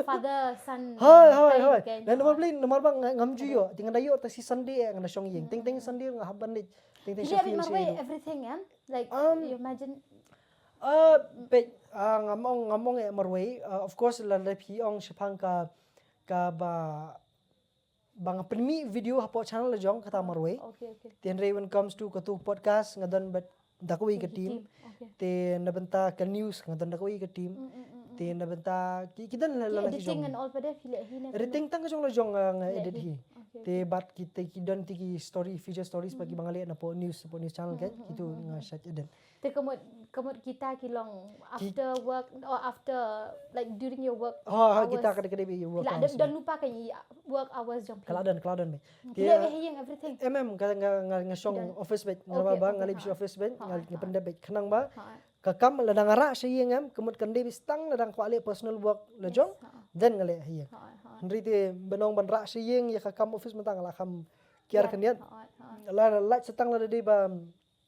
father son Hoi, hoi, time hoi. Kan. Dan namar balei, namar ba nga, ngam ju ïoh. Te nga da ïoh tang shi Sunday eh nga da shong ïing. Teng teng Sunday nga hap ban leit. Teng teng Phi leh shong ïing marwei shi. Everything, em? Like, Um, you imagine. Uh, peit, uh, ngam ong, ngam ong eh marwei. Uh, of course, lada phi ong shaphang ka, kaba, ba nga pynmih video hapoh channel la jong, kata marwei. Okay, okay. Te hynrei when comes to katu podcast, nga don bad da kawei ka Ki team. Team, okay. Te na bynta ka news, nga don da kawei ka team. Mm, mm, mm, mm. Te na bynta ki, ki don la, la, la ki Editing jong. And all pat de phi leh hi ne? Editing tang ka jong la jong, uh, nga Leh edit hi. Hi. Okay, Te okay. Bad kita ki don ti ki story, feature stories, bad ki ba nga leh napoh news, napoh news channel kan, Mm, mm, kitu mm, mm, nga mm. shait edit. Te ka mut, ka mut kita ki long Ki after work or after, like, during your work Ha, ha, hours? Kita ka dei, ka dei ba ïa work Phi la hours don, don lypa ka ïa work hours jong phi? Ka la don, ka la don beit. Phi Te, leh uh, beit ha ïing everything? Em, em, ka, nga, nga, nga shong Don. Office beit, nga Okay, ba, okay, nga leh beit ha. Office beit, Ha, nga, ha, nga ha. Pyndep beit. Khnang ba, Ha. ka kam lada nga rah sha ïing em, ka mut kan dei beit tang lada nga kwah leh personal work la Yes, jong, ha. Then nga leh ha ïing. Ha, ha. Hynrei te ban ong ban rah sha ïing ïa ka kam office mynta nga la kham kiar Kiar. khyndiat. Ha, ha. La, la, la, sa tang lada dei ba,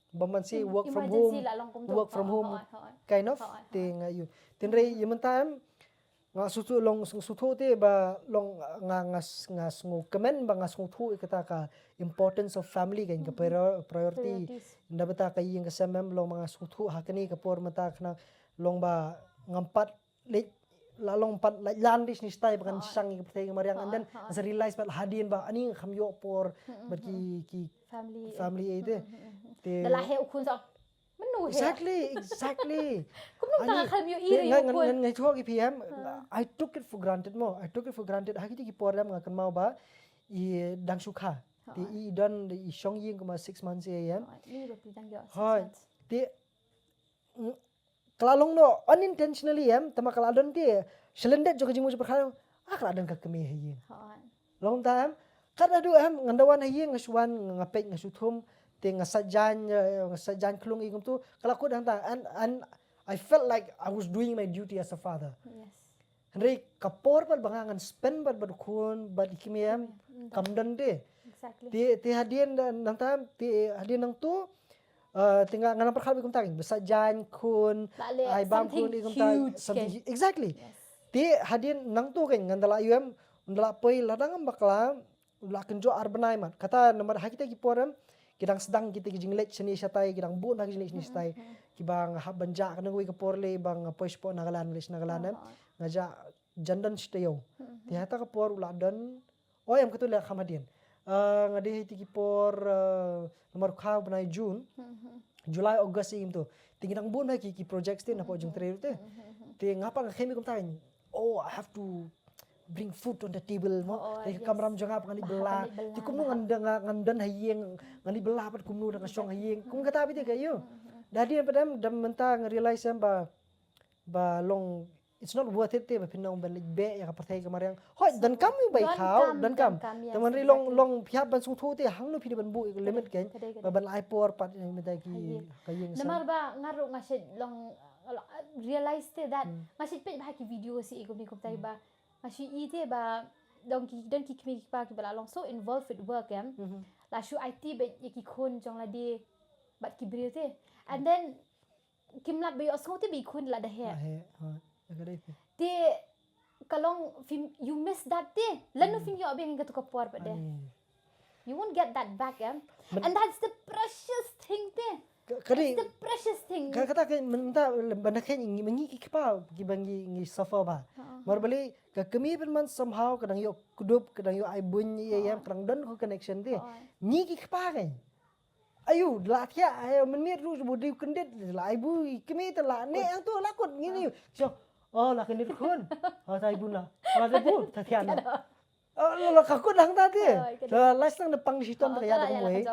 ba man si Em-, work from emergency home, la long kumto. Work from Ha, home ha, ha. Kind of Ha, ha. Te nga ïoh. Te hynrei ïa mynta em, nga sngewthuh long, sngewthuh te ba long nga, nga, nga sngewkmen ba nga sngewthuh ïa kata ka importance of family kan, ka Mm-hmm. prior-, priority. Priorities. Nda bynta ka ïing ka sem em, long ba nga sngewthuh ha kane ka por mynta khnang long ba ngam pat leit, la long pat leit lan dei shane shatai ba ngan Ha. shang ïa ka pyrthei ka mariang, and Ha, then ha. nga sa realize pat hadien ba ani nga kham ïoh por Mm-mm, bad ki, mm-mm. ki Family. Family eh te. Mm-mm, mm-mm. Te Da la heh u khun sa. Mynno heh? Exactly, exactly. Kumno Ani, ka kham ïoh te iri nga, u ngan, khun? Ngan, ngan ïathuh ki P M, Ha. I took it for granted mo. I took it for granted. Ha kiti ki por em nga kynmaw ba i dang shu kha. Ha. Te i don i shong ïing kumba six months ïa em. Ha, ni ba phi dang ïoh six Hoi. Months. Te, mm, ka la long noh unintentionally em, tangba ka la don te shalyndet jong ka jingmut jingpyrkhat, ah, ka la don ka kmie ha ïing. Hooid. Long ta em, kat haduh em, ngan da wan ha ïing, nga shu wan, nga peit, nga shu thum, te nga sait jaiñ, eh, nga sait jaiñ khlung ïa kumtu, ka la kut hangta, and, and I felt like I was doing my duty as a father. Yes. Hynrei ka por pat ba nga ngan spend bad, bad khun, bad i kmie em, mm, kam don te. Exactly. Te, te hadien da, nangta, te hadien nangtu, eh, te nga, nga nang pyrkhat bad kumta kan, ba sait jaiñ khun, la leh ai bam khun, something i kumta, huge something kan. Hu-, exactly. Yes. Te hadien nangtu kan, ngan da la ïoh em, ngan da la poi lada ngam bakla, la kynjoh ar bnai mat. Kata namar ha kita ki por em, ki dang sdang kita ki jingleit shane shatai, ki dang bun ha ki jingleit shane shatai. Mhm, mhm. Kiba nga hap ban jah kane kawei ka por lei ba nga poi shapoh Nagaland, leit sha Nagaland em. Aha. Nga jah jan don shi taïew. Mhm. Te hata ka por u la don, oh em katu leh kham hadien. Ah, nga dei ha kita ki por, ah, namar kha bnai June, mhm, July, August ïa kumtu. Te ngi dang bun ha ki, ki projects te, mhm, napoh jingtrei te. Mhm, mhm. Te nga pat nga khem ïa kumta, oh, I have to bring food on the table mo. Oh, oh, yes. Te ka kamram jong nga pat ngan leit bylla. Ba hap leit bylla. Te kumno ngan don, ngan, ngan don ha ïing, ngan leit bylla pat kumno da nga shong ha ïing. Kum kata beit te ka ïoh. Mm, mm, mm. Da hadien pat em, da mynta nga realize em ba, ba long, it's not worth it te ba phin nang ban leit beh ïa ka pyrthei ka mariang. Hooid, donkam ïa u bai khaw, donkam, donkam, yes, exactly. Tangba hynrei long, long phi hap ban sngewthuh te hangno phin ban buh ïa ka limit kan. Ka dei, ka dei, ka dei. Ba ban ai por pat ïa mynta ki, ha ïing, ka ïing sem. Namar ba nga ruh nga shu long, realize te that, hmm, nga shu peit bha ki video shi kumne kumtai, hmm, ba nga shu i te ba don ki, don ki kmie ki kpa kiba la long so involved with work em. Mhm. La shu aiti beit ïa ki khun jong lade bad ki briew te. And, hmm, then kim lah ba ïohsngew te ba i khun la da heh. La heh, ha. Ïa ka dei te. Te ka long phim, you miss that te. Lano, hmm, phim ïoh biang ïa katu ka por pat de. Ai. You won't get that back, em? But and that's the precious thing te. Ka, ka dei. That's the precious thing. Ka, kata ka mynta ban da kheiñ ngi, ngi ki kpa kiba ngi, ngi suffer bha. Ha, ha. Namar balei ka kmie pynban somehow ka dang ïoh kdup, ka dang ïoh ai buiñ ïa, ha, em, ka dang don ka connection te. Ha. Ngi ki kpa kan. Ayu, la thiah, ayu, mynmiet ruh bu dei kyndit, la ai bu i kmie te la neh hangtu la kut ngi ni. So, oh, la kyndit khun. Oh, ta ai bu na. La dei bu, ta thiah na. Oh, la, la ka kut hangta te. Oh, ka dei. La, la sdang da pang shitom, oh, ta ïa da kumwei.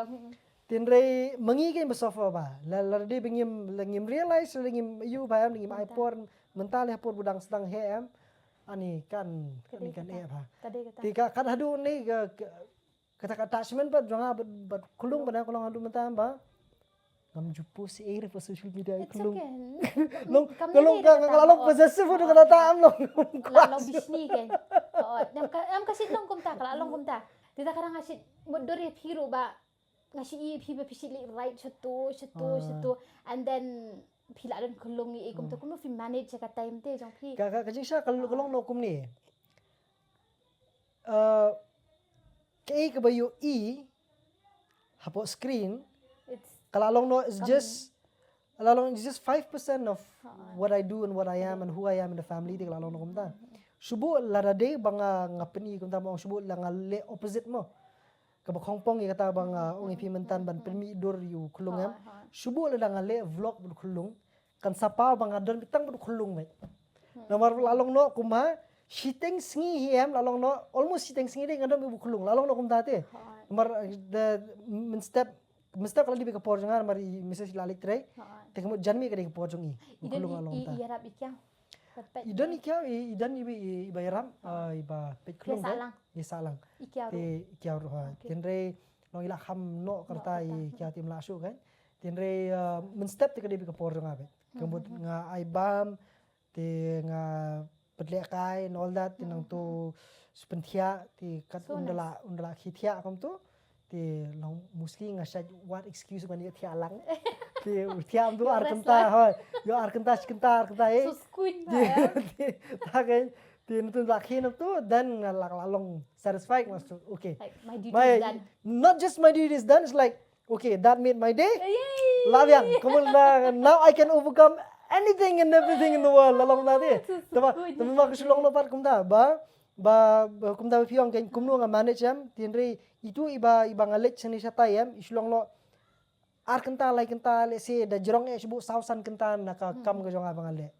Tynrei ma ngi kein ba suffer bha. La, la dei ba ngim, la ngim realize, la ngim ïoh bha em, la ngim ai por, mynta leh por bu dang sdang heh em. Ani kan, ani kan eh bha. Ka dei kata. Te ka, kat haduh ni ka, ka Kata ka attachment pat jong nga bad, bad khlung, bad nga khlung haduh mynta ba ngam ju post ei ruh ha social media, khlung. It's okay. Long, ka long, ka long possessive haduh kata, em, long. La long bishni kan. Oh, em ka, em ka shit long kumta, ka la long kumta. Te ta ka dang ka shit mutdur ïa phi ruh ba nga shu i phi ba phi shu leh ride shato shato shato, and then phi la don khyllung i kumta, kumno phi manage ka time te jong phi? Ka ka ka jingshah ka long noh kumne. Uh, kaei kaba ïohi hapoh screen ka la long noh is just, ka la long is just five percent of what I do and what I am and who I am in the family, te ka la long noh kumta. Shu bun lada dei ba nga nga pyni kumta mo, shu bun la nga leh opposite mo. Kaba khongpong ïa kata ba nga ong ïa phi mynta ban pynmih dur ïa u khyllung em. Shu bun lada nga leh vlog bad u khyllung, kan sa paw ba nga don beit tang bad u khyllung beit. Namar la long noh kumba shiteng sngi hi em, la long noh almost shiteng sngi dei nga don beit u khyllung, la long noh kumta te. Namar, uh, the mynstep mynstep ka la dei beit ka por jong nga namar i Mrs la leit trei. Te ka mut janmiet ka dei ka por jong i. U khyllung la long kumta. I don i kiaw, i don i ba ïarap, uh, i ba peit khyllung. Ïa sah lang. I kiaw ruh. Te i kiaw ruh ha. Tynrai long i la kham noh ka rta i kiaw te im lah shuh kan. Tynrai, uh, mynstep te ka dei beit ka por jong nga beit. Ka mut nga ai bam, te nga pynlehkai and all that, te nangto shu pynthiah, te kat un da la, un da la khie thiah kumto. Te long mostly nga shait wad excuse ban ïoh thiah lang. Te u thiah kumto ar kynta, hoi. Ïoh ar kynta, shi kynta, ar kynta eh. Te ta kai, te nangto la khie nangto, then nga la, la long satisfied, nga shu, okay. Like, my duty is done. Not just my duty is done, it's like, okay, that made my day. Yay! Love yang. Come on, now, now I can overcome anything and everything in the world. La long na te. Tama, tama ka shu long na pat kumta. Ba, ba, ba kumta ba phi ong kan kumno nga manage em. Tynrai itu i ba, i ba nga leit shane shatai em. I shu long noh ar kynta, lai kynta, let's say da jrong eh shu bun saw san kynta na ka kam ka jong nga ba nga leh.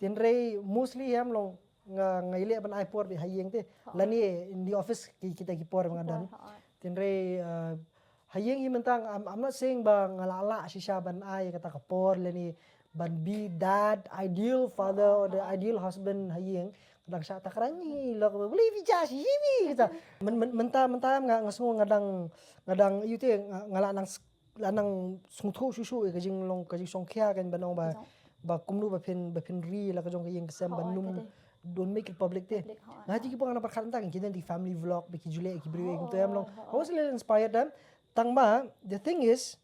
Tynrai mostly em long nga, nga ïaleh ban ai por beit ha ïing te. Lane in the office ki, kita ki por ba nga don. Tynrai, uh, ha ïing hi mynta, I'm, I'm not saying ba nga lah lah shisha ban ai kata ka por lane ban be that ideal father or the ideal husband ha ïing. Ka dang shah takran hi lok ba beli vija shi hi vi kita. Mynta, mynta em nga, nga sngew nga dang, nga dang ïoh te nga, nga lah nang la nang sngewthuh shuh shuh ïa ka jinglong, ka jingsngewkhia kan, ban ong ba, ba kumno ba phin, ba phin ri la ka jong ka ïing ka sem ban ym, don't make it public te. Nga ha ki por nga nang pyrkhat mynta kan, ki don ki family vlog ba ki ju leh ki briew ïa kumto em long. I was a little inspired em. Tang ba the thing is,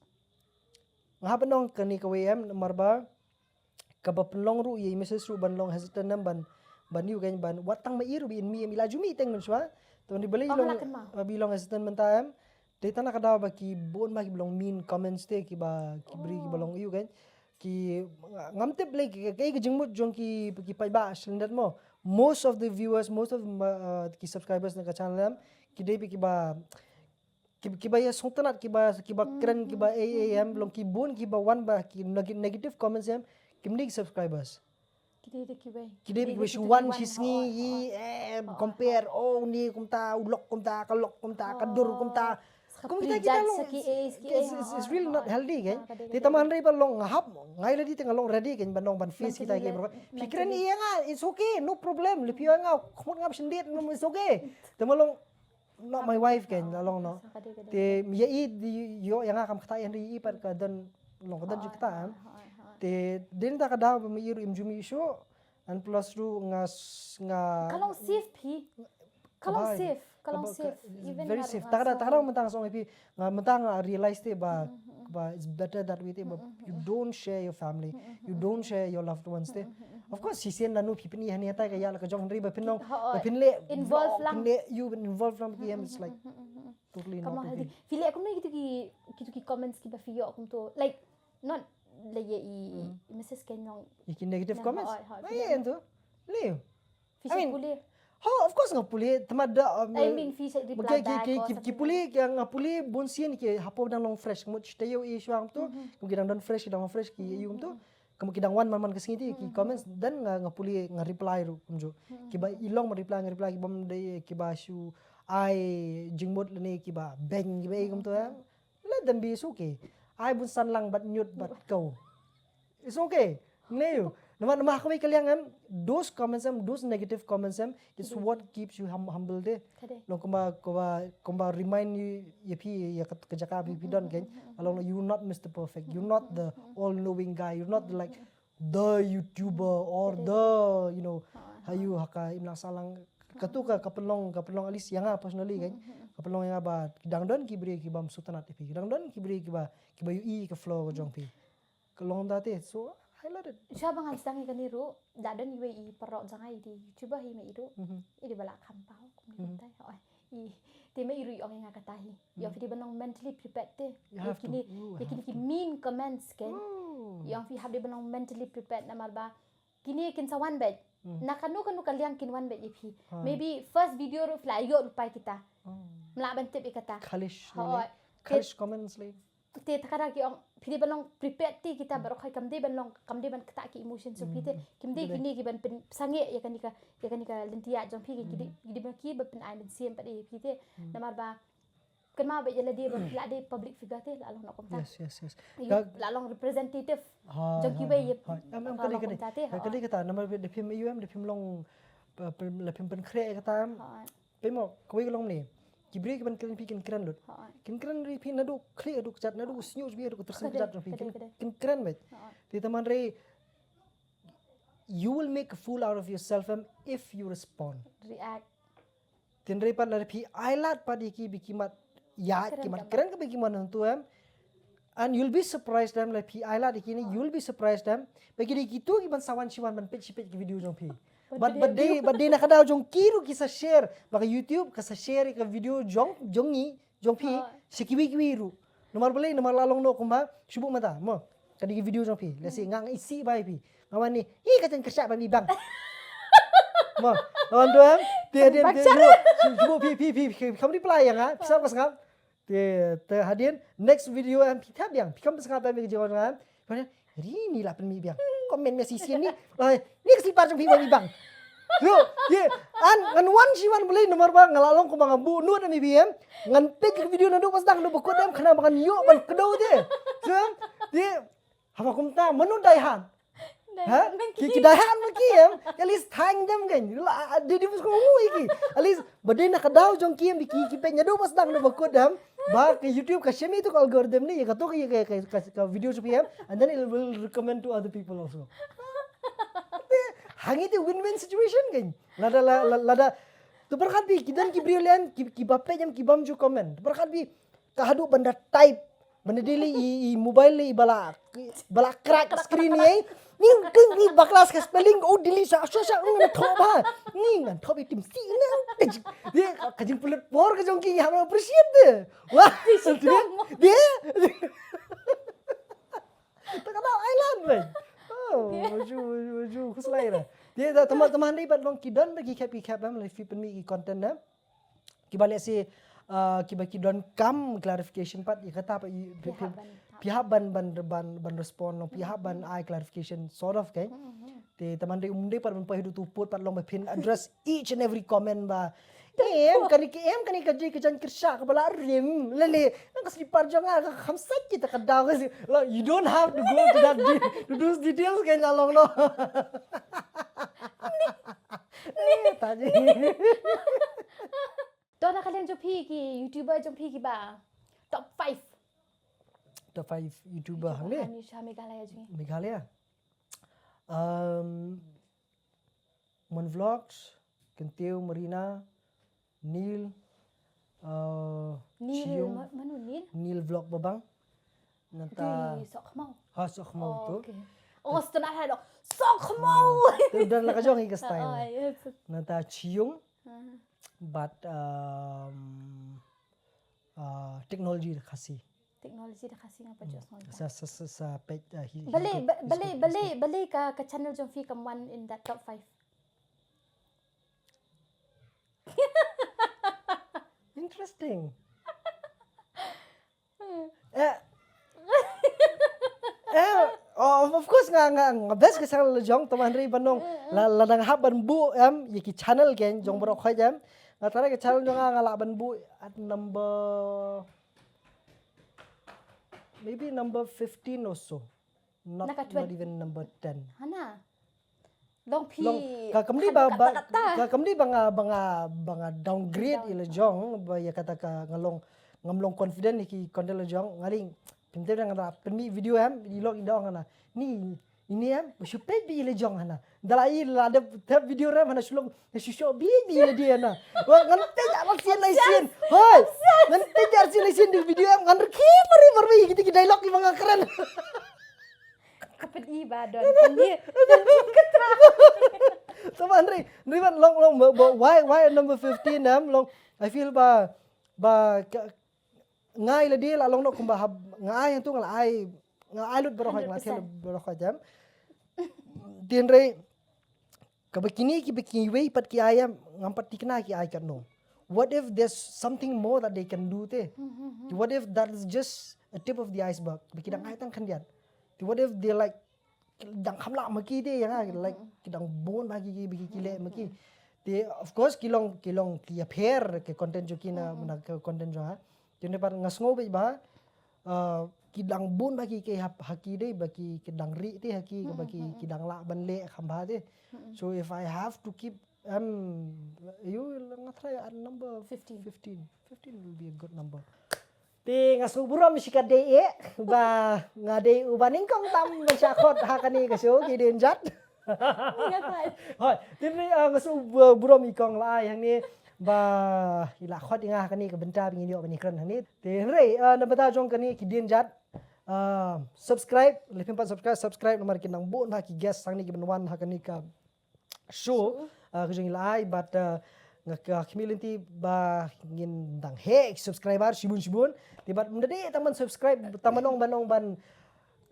nga hap ban ong kane kawei em, namar ba kaba pynlong ruh ïa i Mrs ruh ban long hesitant em ban, ban ïoh kan, ban wat tang ma i ruh ba in mi em, i la ju mih teng mynshuwa. Te ban i balei long, ba i long hesitant mynta em. Dei tang na ka daw ba ki bun ba ki ba long mean comments te, kiba, ki briew kiba long ïoh kan. Ki, ngam tip lei ki, ki, ki jingmut jong ki, ki paidbah shlyndet mo. Most of the viewers, most of, uh, ki subscribers na ka channel em, ki dei ba kiba, ki, kiba ïa sngewtynnat, kiba, kiba kren, kiba ei ei em, long ki bun kiba wan ba ki neg-, negative comments em, kim dei ki subscribers. Ki dei ba ki wan shi sngi i, eh, compare, oh, ni kumta, u lok kumta, ka lok kumta, ka dur kumta. Kum kita kita long, it's, it's, it's really not healthy kan. Te tang hynrei ba long nga hap, nga ïa lade te nga long ready kan, ban long ban face kita ki. Phi kren ïa nga, it's okay, no problem. Lei phi ïa nga, khmut nga ba shyndiat, no, it's okay. Te ma long, not my wife kan, la long noh. Te ïa i, ïoh ïa nga kam ktah ïa hynrei i pat ka don, long ka don ju ktah em. Te dei na ka daw ba ma i ruh im ju mih shuh. And plus ruh nga, nga, ka long safe phi. Ka long safe, ka long safe. Even very safe. Ta ka daw, ta ka daw mynta nga song phi, nga mynta nga realize te ba, ba it's better that way te ba you don't share your family, you don't share your loved ones te. Of course shisien lano phi pyni hani hatai ka ïa la ka jong hynrei ba phin long, ba phin leh involve lang, phin leh ïa, involve lang ki em, it's like totally not okay. Phi leh kumno kitu ki, kitu ki comments kiba phi ïoh kumto, like, not leh ïa i Mrs Kenyong. Ïa ki negative comments? Ïa tu. Leh. Phi shu pule? Ho, of course nga pule. Tama da, um, I mean, phi shu reply back ki, ki pule, ki nga pule bun sien ki hapoh dang long fresh. Kumut shu taïew i shuwa kumtu. Kum ki dang don fresh, ki dang long fresh ki ïa kumtu. Kum ki dang wan man man ka sngi te ki comments, then nga, nga pule, nga reply ruh kumjuh. Kiba i long ban reply, nga reply, ki bym dei, kiba shu ai jingmut lane kiba beng kiba i kumtu em. Let them be, it's okay. Ai bun san lang bad ñiut bad kew. It's okay. Neu. Namar, namar ha kawei ka liang em, those comments em, those negative comments em, it's what keeps you hum-, humble te. Long kumba, kumba, kumba remind you, ïa phi, ïa ka, ka jaka phi, phi don kan. Long you not Mister Perfect. You're not the all-knowing guy. You're not the, like, the YouTuber or the, you know, ha ïu ha ka imlang sahlang. Katu ka, ka pynlong, ka pynlong at least ïa nga personally kan. Pynlong ïa nga ba dang don ki briew ki bym sngewtynnat ïa phi, dang don ki briew ki ba, ki ba ïohi ka flaw ka jong phi. Ka long da te, so highlight it. Sha ba ngan sdang ïa kane ruh, da don iwei i paralok jong nga i dei YouTuber hi ma i ruh. Mhm. I dei ba la kham paw kum ni Mhm. kumtai. Oi, i te ma i ruh i ong ïa nga kata hi. I ong Mhm. phi dei ban long mentally prepared te. You Ïa have to. kine, You ïa kine have ki to. mean comments kan. Oh. I ong phi hap dei ban long mentally prepared namar ba kine kin sa wan beit. Hmm. Na kano kano ka liang kin wan beit ïa phi. Ha. Maybe first video ruh phi la ïoh lypa ïa kita. Oh. Mlah ban tip ïa kata. Khalish Hooid. lele. Khalish comments le. Te ta ka da ki ong phi dei ban long prepared te kita Hmm. baroh khoit kam dei ban long, kam dei ban ktah ki emotion so phi te. Hmm. Kim dei Dei. kine ki ban pynsangeh ïa kane ka, ïa kane ka lynti ïaid jong phi ki dei, Hmm. ki dei ban ki ban pynai mynsiem pat ïa phi te. Hmm. Namar ba kynmaw beit ïa lade ba phi la dei public figure te la long noh kumta. Yes, yes, yes. Ïa Ka la long representative Ha, jong ha, kiwei ha, ïa ha. Em, em, ka la kadei, long kadei. kumta te. Ka, Ha. kadei kata, namar ba da phim ïa em, da phim long, pa, pa, la phim pynkhreh ïa kata em. Ha. Phi mo, kawei ka long ne. Ki briew ki ban kren phi kin kren lut. Ha. Kin kren ri phi naduh khlieh haduh kjat, naduh sniewbha haduh ka tyrsem Kadei, kjat jong phi. kadei, Kin, kadei. kin kren beit. Ha. Te tang man re, you will make a fool out of yourself em if you respond. React. Tynrai pat lada phi ailad pat ïa ki ba ki mat ïaid, Kren ki mat ka kren ka ba ki mat hangto em. And you'll be surprised em, lada phi ailad ïa kine, you'll be surprised em. Ba ki dei kito ki ban sa wan shi wan ban peit shi peit ki video jong phi. Bad Bad, bad bad dei, bad dei na ka daw jong ki ruh ki sa share. Ba ka YouTube ka sa share ïa ka video jong, jong ngi, jong phi, Ha. sha kiwei kiwei ruh. Namar balei, namar la long noh kumba, shu buh mynta, mo. Ka dei ki video jong phi. Let's say, Hmm. nga, nga isih ba ïa phi. Nga wan ne, hi ka jan kyrshah ba mi bang. Mo, nga wan tu em. Te hadien, Bang te, shah. shu, shu, shu buh phi, phi, phi, phi, kam reply ïa nga, phi sngap ka sngap. Te, te hadien, next video em, phi tap biang, phi kam sngap em, ka jingwan em. Phi wan, ri ni la pynmih biang. Comment me shisien ni. Lai, ni ka slipar jong phi ba mi bang. Yo, ye, an, ngan wan shi wan balei namar ba, nga la long kumba nga buh nud em ïa phi em. Ngan peit ka video naduh ba sdang naduh ba kut em, khnang ba ngan ïoh ban kdew te. So, te, haba kumta, mano die hard? Die Ha? hard ma Ki, ki. ki die hard ma ki em. At least thank them kan. La, a, dei, dei, bus ko ngu ïa ki. At least, ba dei na ka daw jong ki em, ki, ki peit naduh ba sdang naduh ba kut em. Ba ka YouTube ka shim ïa tu ka algorithm ne, ïa kato ka, ïa ka, ka, ka, ka video jong phi em. And then it will recommend to other people also. Hangne te win-win situation kan. Lada, la, la, lada. To pyrkhat phi, ki don ki briew lem, ki, ki ba peit em, ki bym ju comment. To pyrkhat phi, ka haduh ban da type, ban da delete i, i mobile i ba la, ba la crack screen ïa. Ni, ni, ni bakla ka spelling, oh, delete sa, sa, sa, ngan thoh ba. Ni ngan thoh ba tim si na. Ye, ka jingpynlut por ka jong ki, ha, appreciate de. Wah, Di shi de, tong. de. Ta ka daw ai lan, mate. Oh, Dia. Maju, maju, maju, khuslai na. Dia da tama, tama hynrei pat long ki don ba ki khep, ki khep em, lada phi pynmih ki content em. Ki ba leh si, uh, ki ba ki don kam clarification pat, ïa kata pat, i, Phi phi, hap ban, phi hap ban, ban, ban, ban respond long, phi hap ban ai clarification, sort of, kan. Hmm, hmm. Te tama hynrei um dei pat ban poi haduh tu pud pat long ba phin address each and every comment ba. Em, kane ka, em, kane ka dei ka jan kyrshah kaba la rim. Lele, nang ka slipar jong nga, ka kham sait kita ka daw ka si. Lo, you don't have to go to that de-, to those details, kan, la long, no. Eh, ta ji. To na ka liang jong phi ki YouTuber jong phi ki ba top five. Top five YouTuber, YouTuber hangne? Hangne sha Meghalaya jong ngi. Meghalaya. Um, Mon Vlogs, Kyntiew, Marina, Neil, uh, Neil, Chiung, ma-, mano Neil? Neil Vlog Babang. Nangta Di Sohkhmaw. Ha, Sohkhmaw Oh, tu. okay. Oh, setan ada dong. Sohkhmaw. Hmm. Tu dan la ka jong i ka style. Oh, yes. Nangta Chiung. Ah. Bad, um, uh, Technology da Khasi. Technology da Khasi nga pat ju Hmm. sngew. Sa, sa, sa, sa page, uh, hi-, Balei, hi-, ba-, balei, hi-, balei, balei ka, ka channel jong phi kam wan in that top five? Interesting. Eh, eh, oh, of course nga, nga, nga best ka channel la jong, tama hynrei ban long, la, la dang hap ban buh, em, ïa ki channel kan, jong baroh khoit, em. Nga tharai ka channel jong nga, nga lah ban buh at number, maybe number fifteen or so. Not, Na ka not twen- even number ten. Hana. Long phi Long, ka kam dei ba, kata, ba, kata, kata. Ka kam dei ba nga, ba nga, ba nga downgrade Down. ïa la jong, ba ïa kata ka nga long, ngam long confident ïa ki content la jong, nga ling, pynte nga da pynmih video em, i lok i da ong nga na. Ni, Ini em, ba shu peit ba i la jong hana. Da la i la dep tep video rem hana shu long, shu shoh bit ba i la dei hana. Wa ngan peit ar sien lai sien. Hoi. Ngan peit ar sien lai sien da video em ngan rkhie mar mar ba i kiti ki dialogue kiba nga kren. Ka peit i ba don. Kan dia. Tama hynrei, hynrei ban long long ba, ba why, why number fifteen em long. I feel ba, ba ka, nga i la dei la long noh kumba hap nga ai hangtu nga la ai, nga ai lut baroh nga la thied lut baroh jam. Hynrei kaba kine kiba kiwei pat ki ai em ngam pat thikna ki ai katno. What if there's something more that they can do te? What if that is just a tip of the iceberg? Ba ki dang ai tang khyndiat. Te what if they like dang kham lah ma ki te ïa nga, like ki dang bun ba ki ki ba ki ki leh ma ki. Te of course ki long ki long ki ïapher ki content jong ki na na ki content jong ha. Te ne pat nga sngew beit ba uh, ki dang bun ba ki ke ha, ha ki dei ba ki ki dang ri te ha ki ba ki ki dang lah ban leh kham ba te. So if I have to keep em you nga try at number fifteen. Fifteen. Fifteen will be a good number. Te nga sngew burom shi ka dei eh ba nga dei uba nyngkong tam ban shah khot ha kane ka show ki dien jat. Hoi, te hynrei uh, nga sngew bu- burom i kong la ai hangne ba i la khot i nga ha kane ka bynta ba ngin ïoh ban ïakren hangne. Te hynrei uh, na bynta jong kane ki dien jat uh, subscribe, leh phim pat subscribe, subscribe namar ki nang bun ba ki guest hangne ki ban wan ha kane ka show uh, ka jong i la ai bad uh, nga ka khmih lynti ba ngin dang heh ki subscriber shibun shibun. Te bad mynta dei tang ban subscribe tang ban ong ban ong ban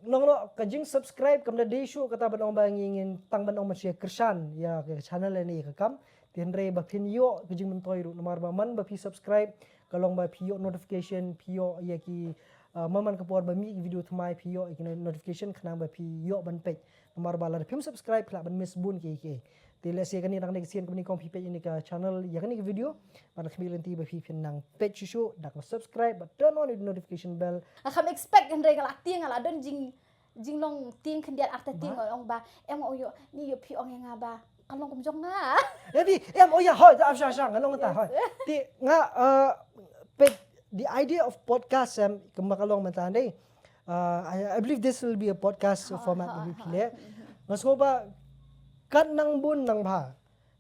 nong no ka jing subscribe kam da dei shuh kata ban ong ba ngin ngin tang ban ong ban share kyrshan ïa ka channel ne ka kam. Te hynrei ba phin ïoh ka jing myntoi ruh namar ba man ba phi subscribe ka long ba phi ïoh notification phi ïoh ïa ki uh, man man ka por ba mih ki video thymmai phi ïoh ïa ki notification khnang ba phi ïoh ban peit. Namar ba lada phim subscribe phi lah ban miss bun ki ki. Te lehse kane dang dei ka sien kaba nyngkong phi peit ïa kane ka channel ïa kane ka video. Bad nga khmih lynti ba phi phin nang peit shuh shuh da ka subscribe bad turn on the notification bell. Nga kham expect hynrei nga la tieng nga la don jing jinglong tieng khyndiat arta tieng ong ba em ong ïoh ni ïoh phi ong ïa nga ba kan long kum jong nga. Em phi em oh ya hoi ta sha sha nga long ta hoi. Te nga uh, peit the idea of podcast em kumba ka long mynta dei. Uh, I, I believe this will be a podcast format ba phi leh. Nga sngew ba kat nang bun nang bha.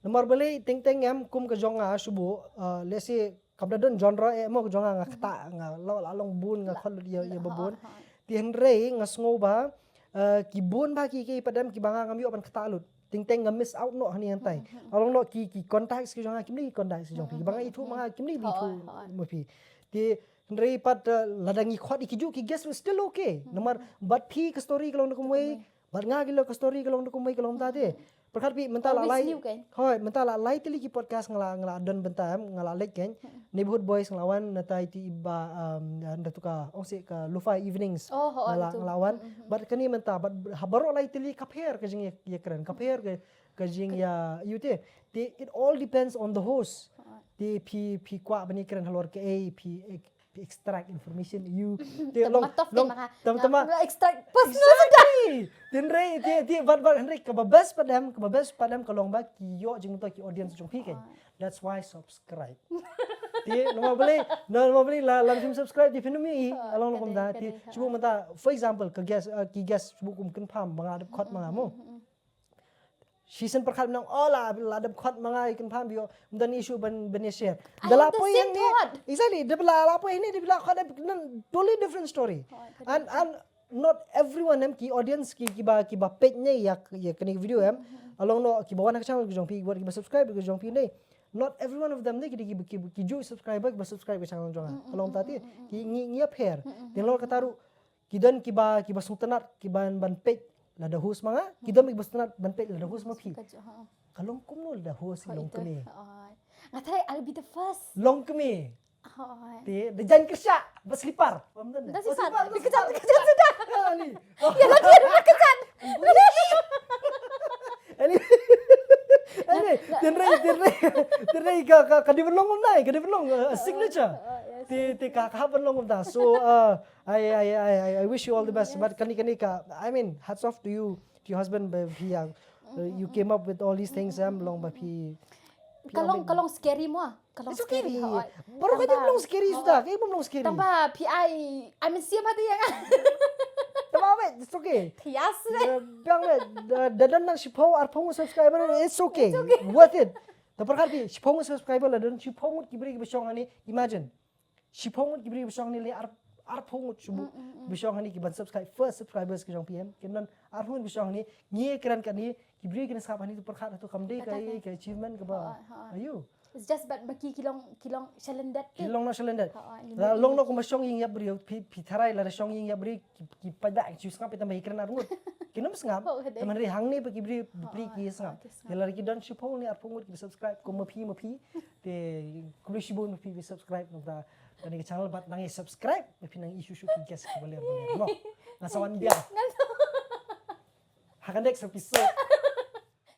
Namar balei teng teng em kum ka jong nga shu bu uh, lehse kam da don genre eh mo ka jong nga nga kata nga lo la long bun nga khot lut ïa ïa ba bun. Te hynrei nga sngew ba uh, ki bun ba ki ki padam ki ba nga ngam ïoh ban kata lut. Teng teng nga miss out noh hani hangtai. Along noh ki ki contacts ki jong nga kim ni ki contacts ki jong phi ki ba nga ithuh ma nga kim ni bi ithuh ma phi. Te hynrei pat uh, lada ngi khot ki ju ki guest was still okay. Namar bad phi ka story ka long da kumwei bad nga ki lo ka story ka long da kumwei ka long ta te. Pyrkhat phi mynta la lai. Hoi mynta la lai tylli ki podcast nga la nga la don bynta em nga la leit kein. Neighborhood Boys nga la wan na tai ti ba um da tu ka ong si ka Lo-Fi Evenings. Nga la nga la wan. Bad kani mynta bad ha baroh lai tylli ka pher ka jing ïa kren ka pher ka ka jing ïa ïu te. Te it all depends on the host. Te phi phi kwah ban ïa kren halor ka ei phi phi extract information ïa u. Te long long tam tam extract personal. Hynrei te te bad bad hynrei kaba best pat em kaba best pat em ka long ba ki ïoh jingmyntoi ki audience jong phi kein. That's why subscribe. Te long ba balei long ba balei la la phim subscribe te phin ym ïohi. Along long kumta te shu mynta for example ka guest uh, ki guest shu kum kynpham ba nga dep khot ma nga mo. Shisien pyrkhat nang oh la la dep khot ma nga i kynpham ïoh mynta ni shu ban ban ïa share. Da la poi ïa ni exactly da la la poi ïa ni da la khot nan totally different story. And and not everyone em ki audience ki ki ba ki ba peit ne ïa ïa kane video em. Along no ki ba wan ka channel ki jong phi ki ba subscribe ki jong phi ne. Not every one of them ne ki ki ki ju subscriber ki ba subscribe ka channel jong nga. Along ta ti ki ngi ngi ïa pher. Te lor kata ruh ki don ki ba ki ba sngewtynnat ki ban ban peit lada host ma nga ki don ki ba sngewtynnat ban peit lada host ma phi. Ka long kumno lada host i long kmie. Nga tharai I'll be the first. Long kmie. Te da jan kyrsha ba slipar. Da slipar. Kejap kejap sudah. Ni. Ya lagi ada kejap. Ani. Ani. Tynrai tynrai tynrai ka ka ka di benlong nai ka di benlong signature. Te te ka ka benlong da. So uh, I, I, I, I wish you all the best. But kani kani ka, I mean, hats off to you, to your husband, ba phi yang, uh, you came up with all these things em long ba phi. Ka long ka long scary mo. Ka long scary. Baru ka long scary sudah, ka long scary. Tang ba phi ai, I mean siapa tu yang. Tang ba Love it, it's okay. Thias re. Biang re, da don nang shiphew arphew ngut subscriber, it's okay. Worth it. Te pyrkhat phi, shiphew ngut subscriber la don shiphew ngut ki briew kiba shong hangne. Imagine. Shiphew ngut ki briew kiba shong hangne, le arphew ngut shibun kiba shong hangne, kiban subscribe, first subscribers ki jong phi em. Kin don arphew ngut ba shong hangne, ngi kren kane, ki briew kin sngap hangne, te pyrkhat hato kam dei ka achievement kaba. Ayu. It's just but ba ki ki long ki long shalyndet. Ki long noh shalyndet. Lada long noh kumba shong ïing ïap briew, phi tharai lada shong ïing ïap briew ki paidbah ki sngap ita ba ki kren arngut. Kin ym sngap. Te man re hangne ba ki briew bapli ki sngap. Te lada ki don shiphew ne arphew ngut ki subscribe kum ma phi ma phi. Te khublei shibun ma phi ba subscribe na kane ka channel, bad nang subscribe ma phi nang ïohi shuh shuh ki guest kiba ler ba ler. Nga sa wan biang ha ka next episode.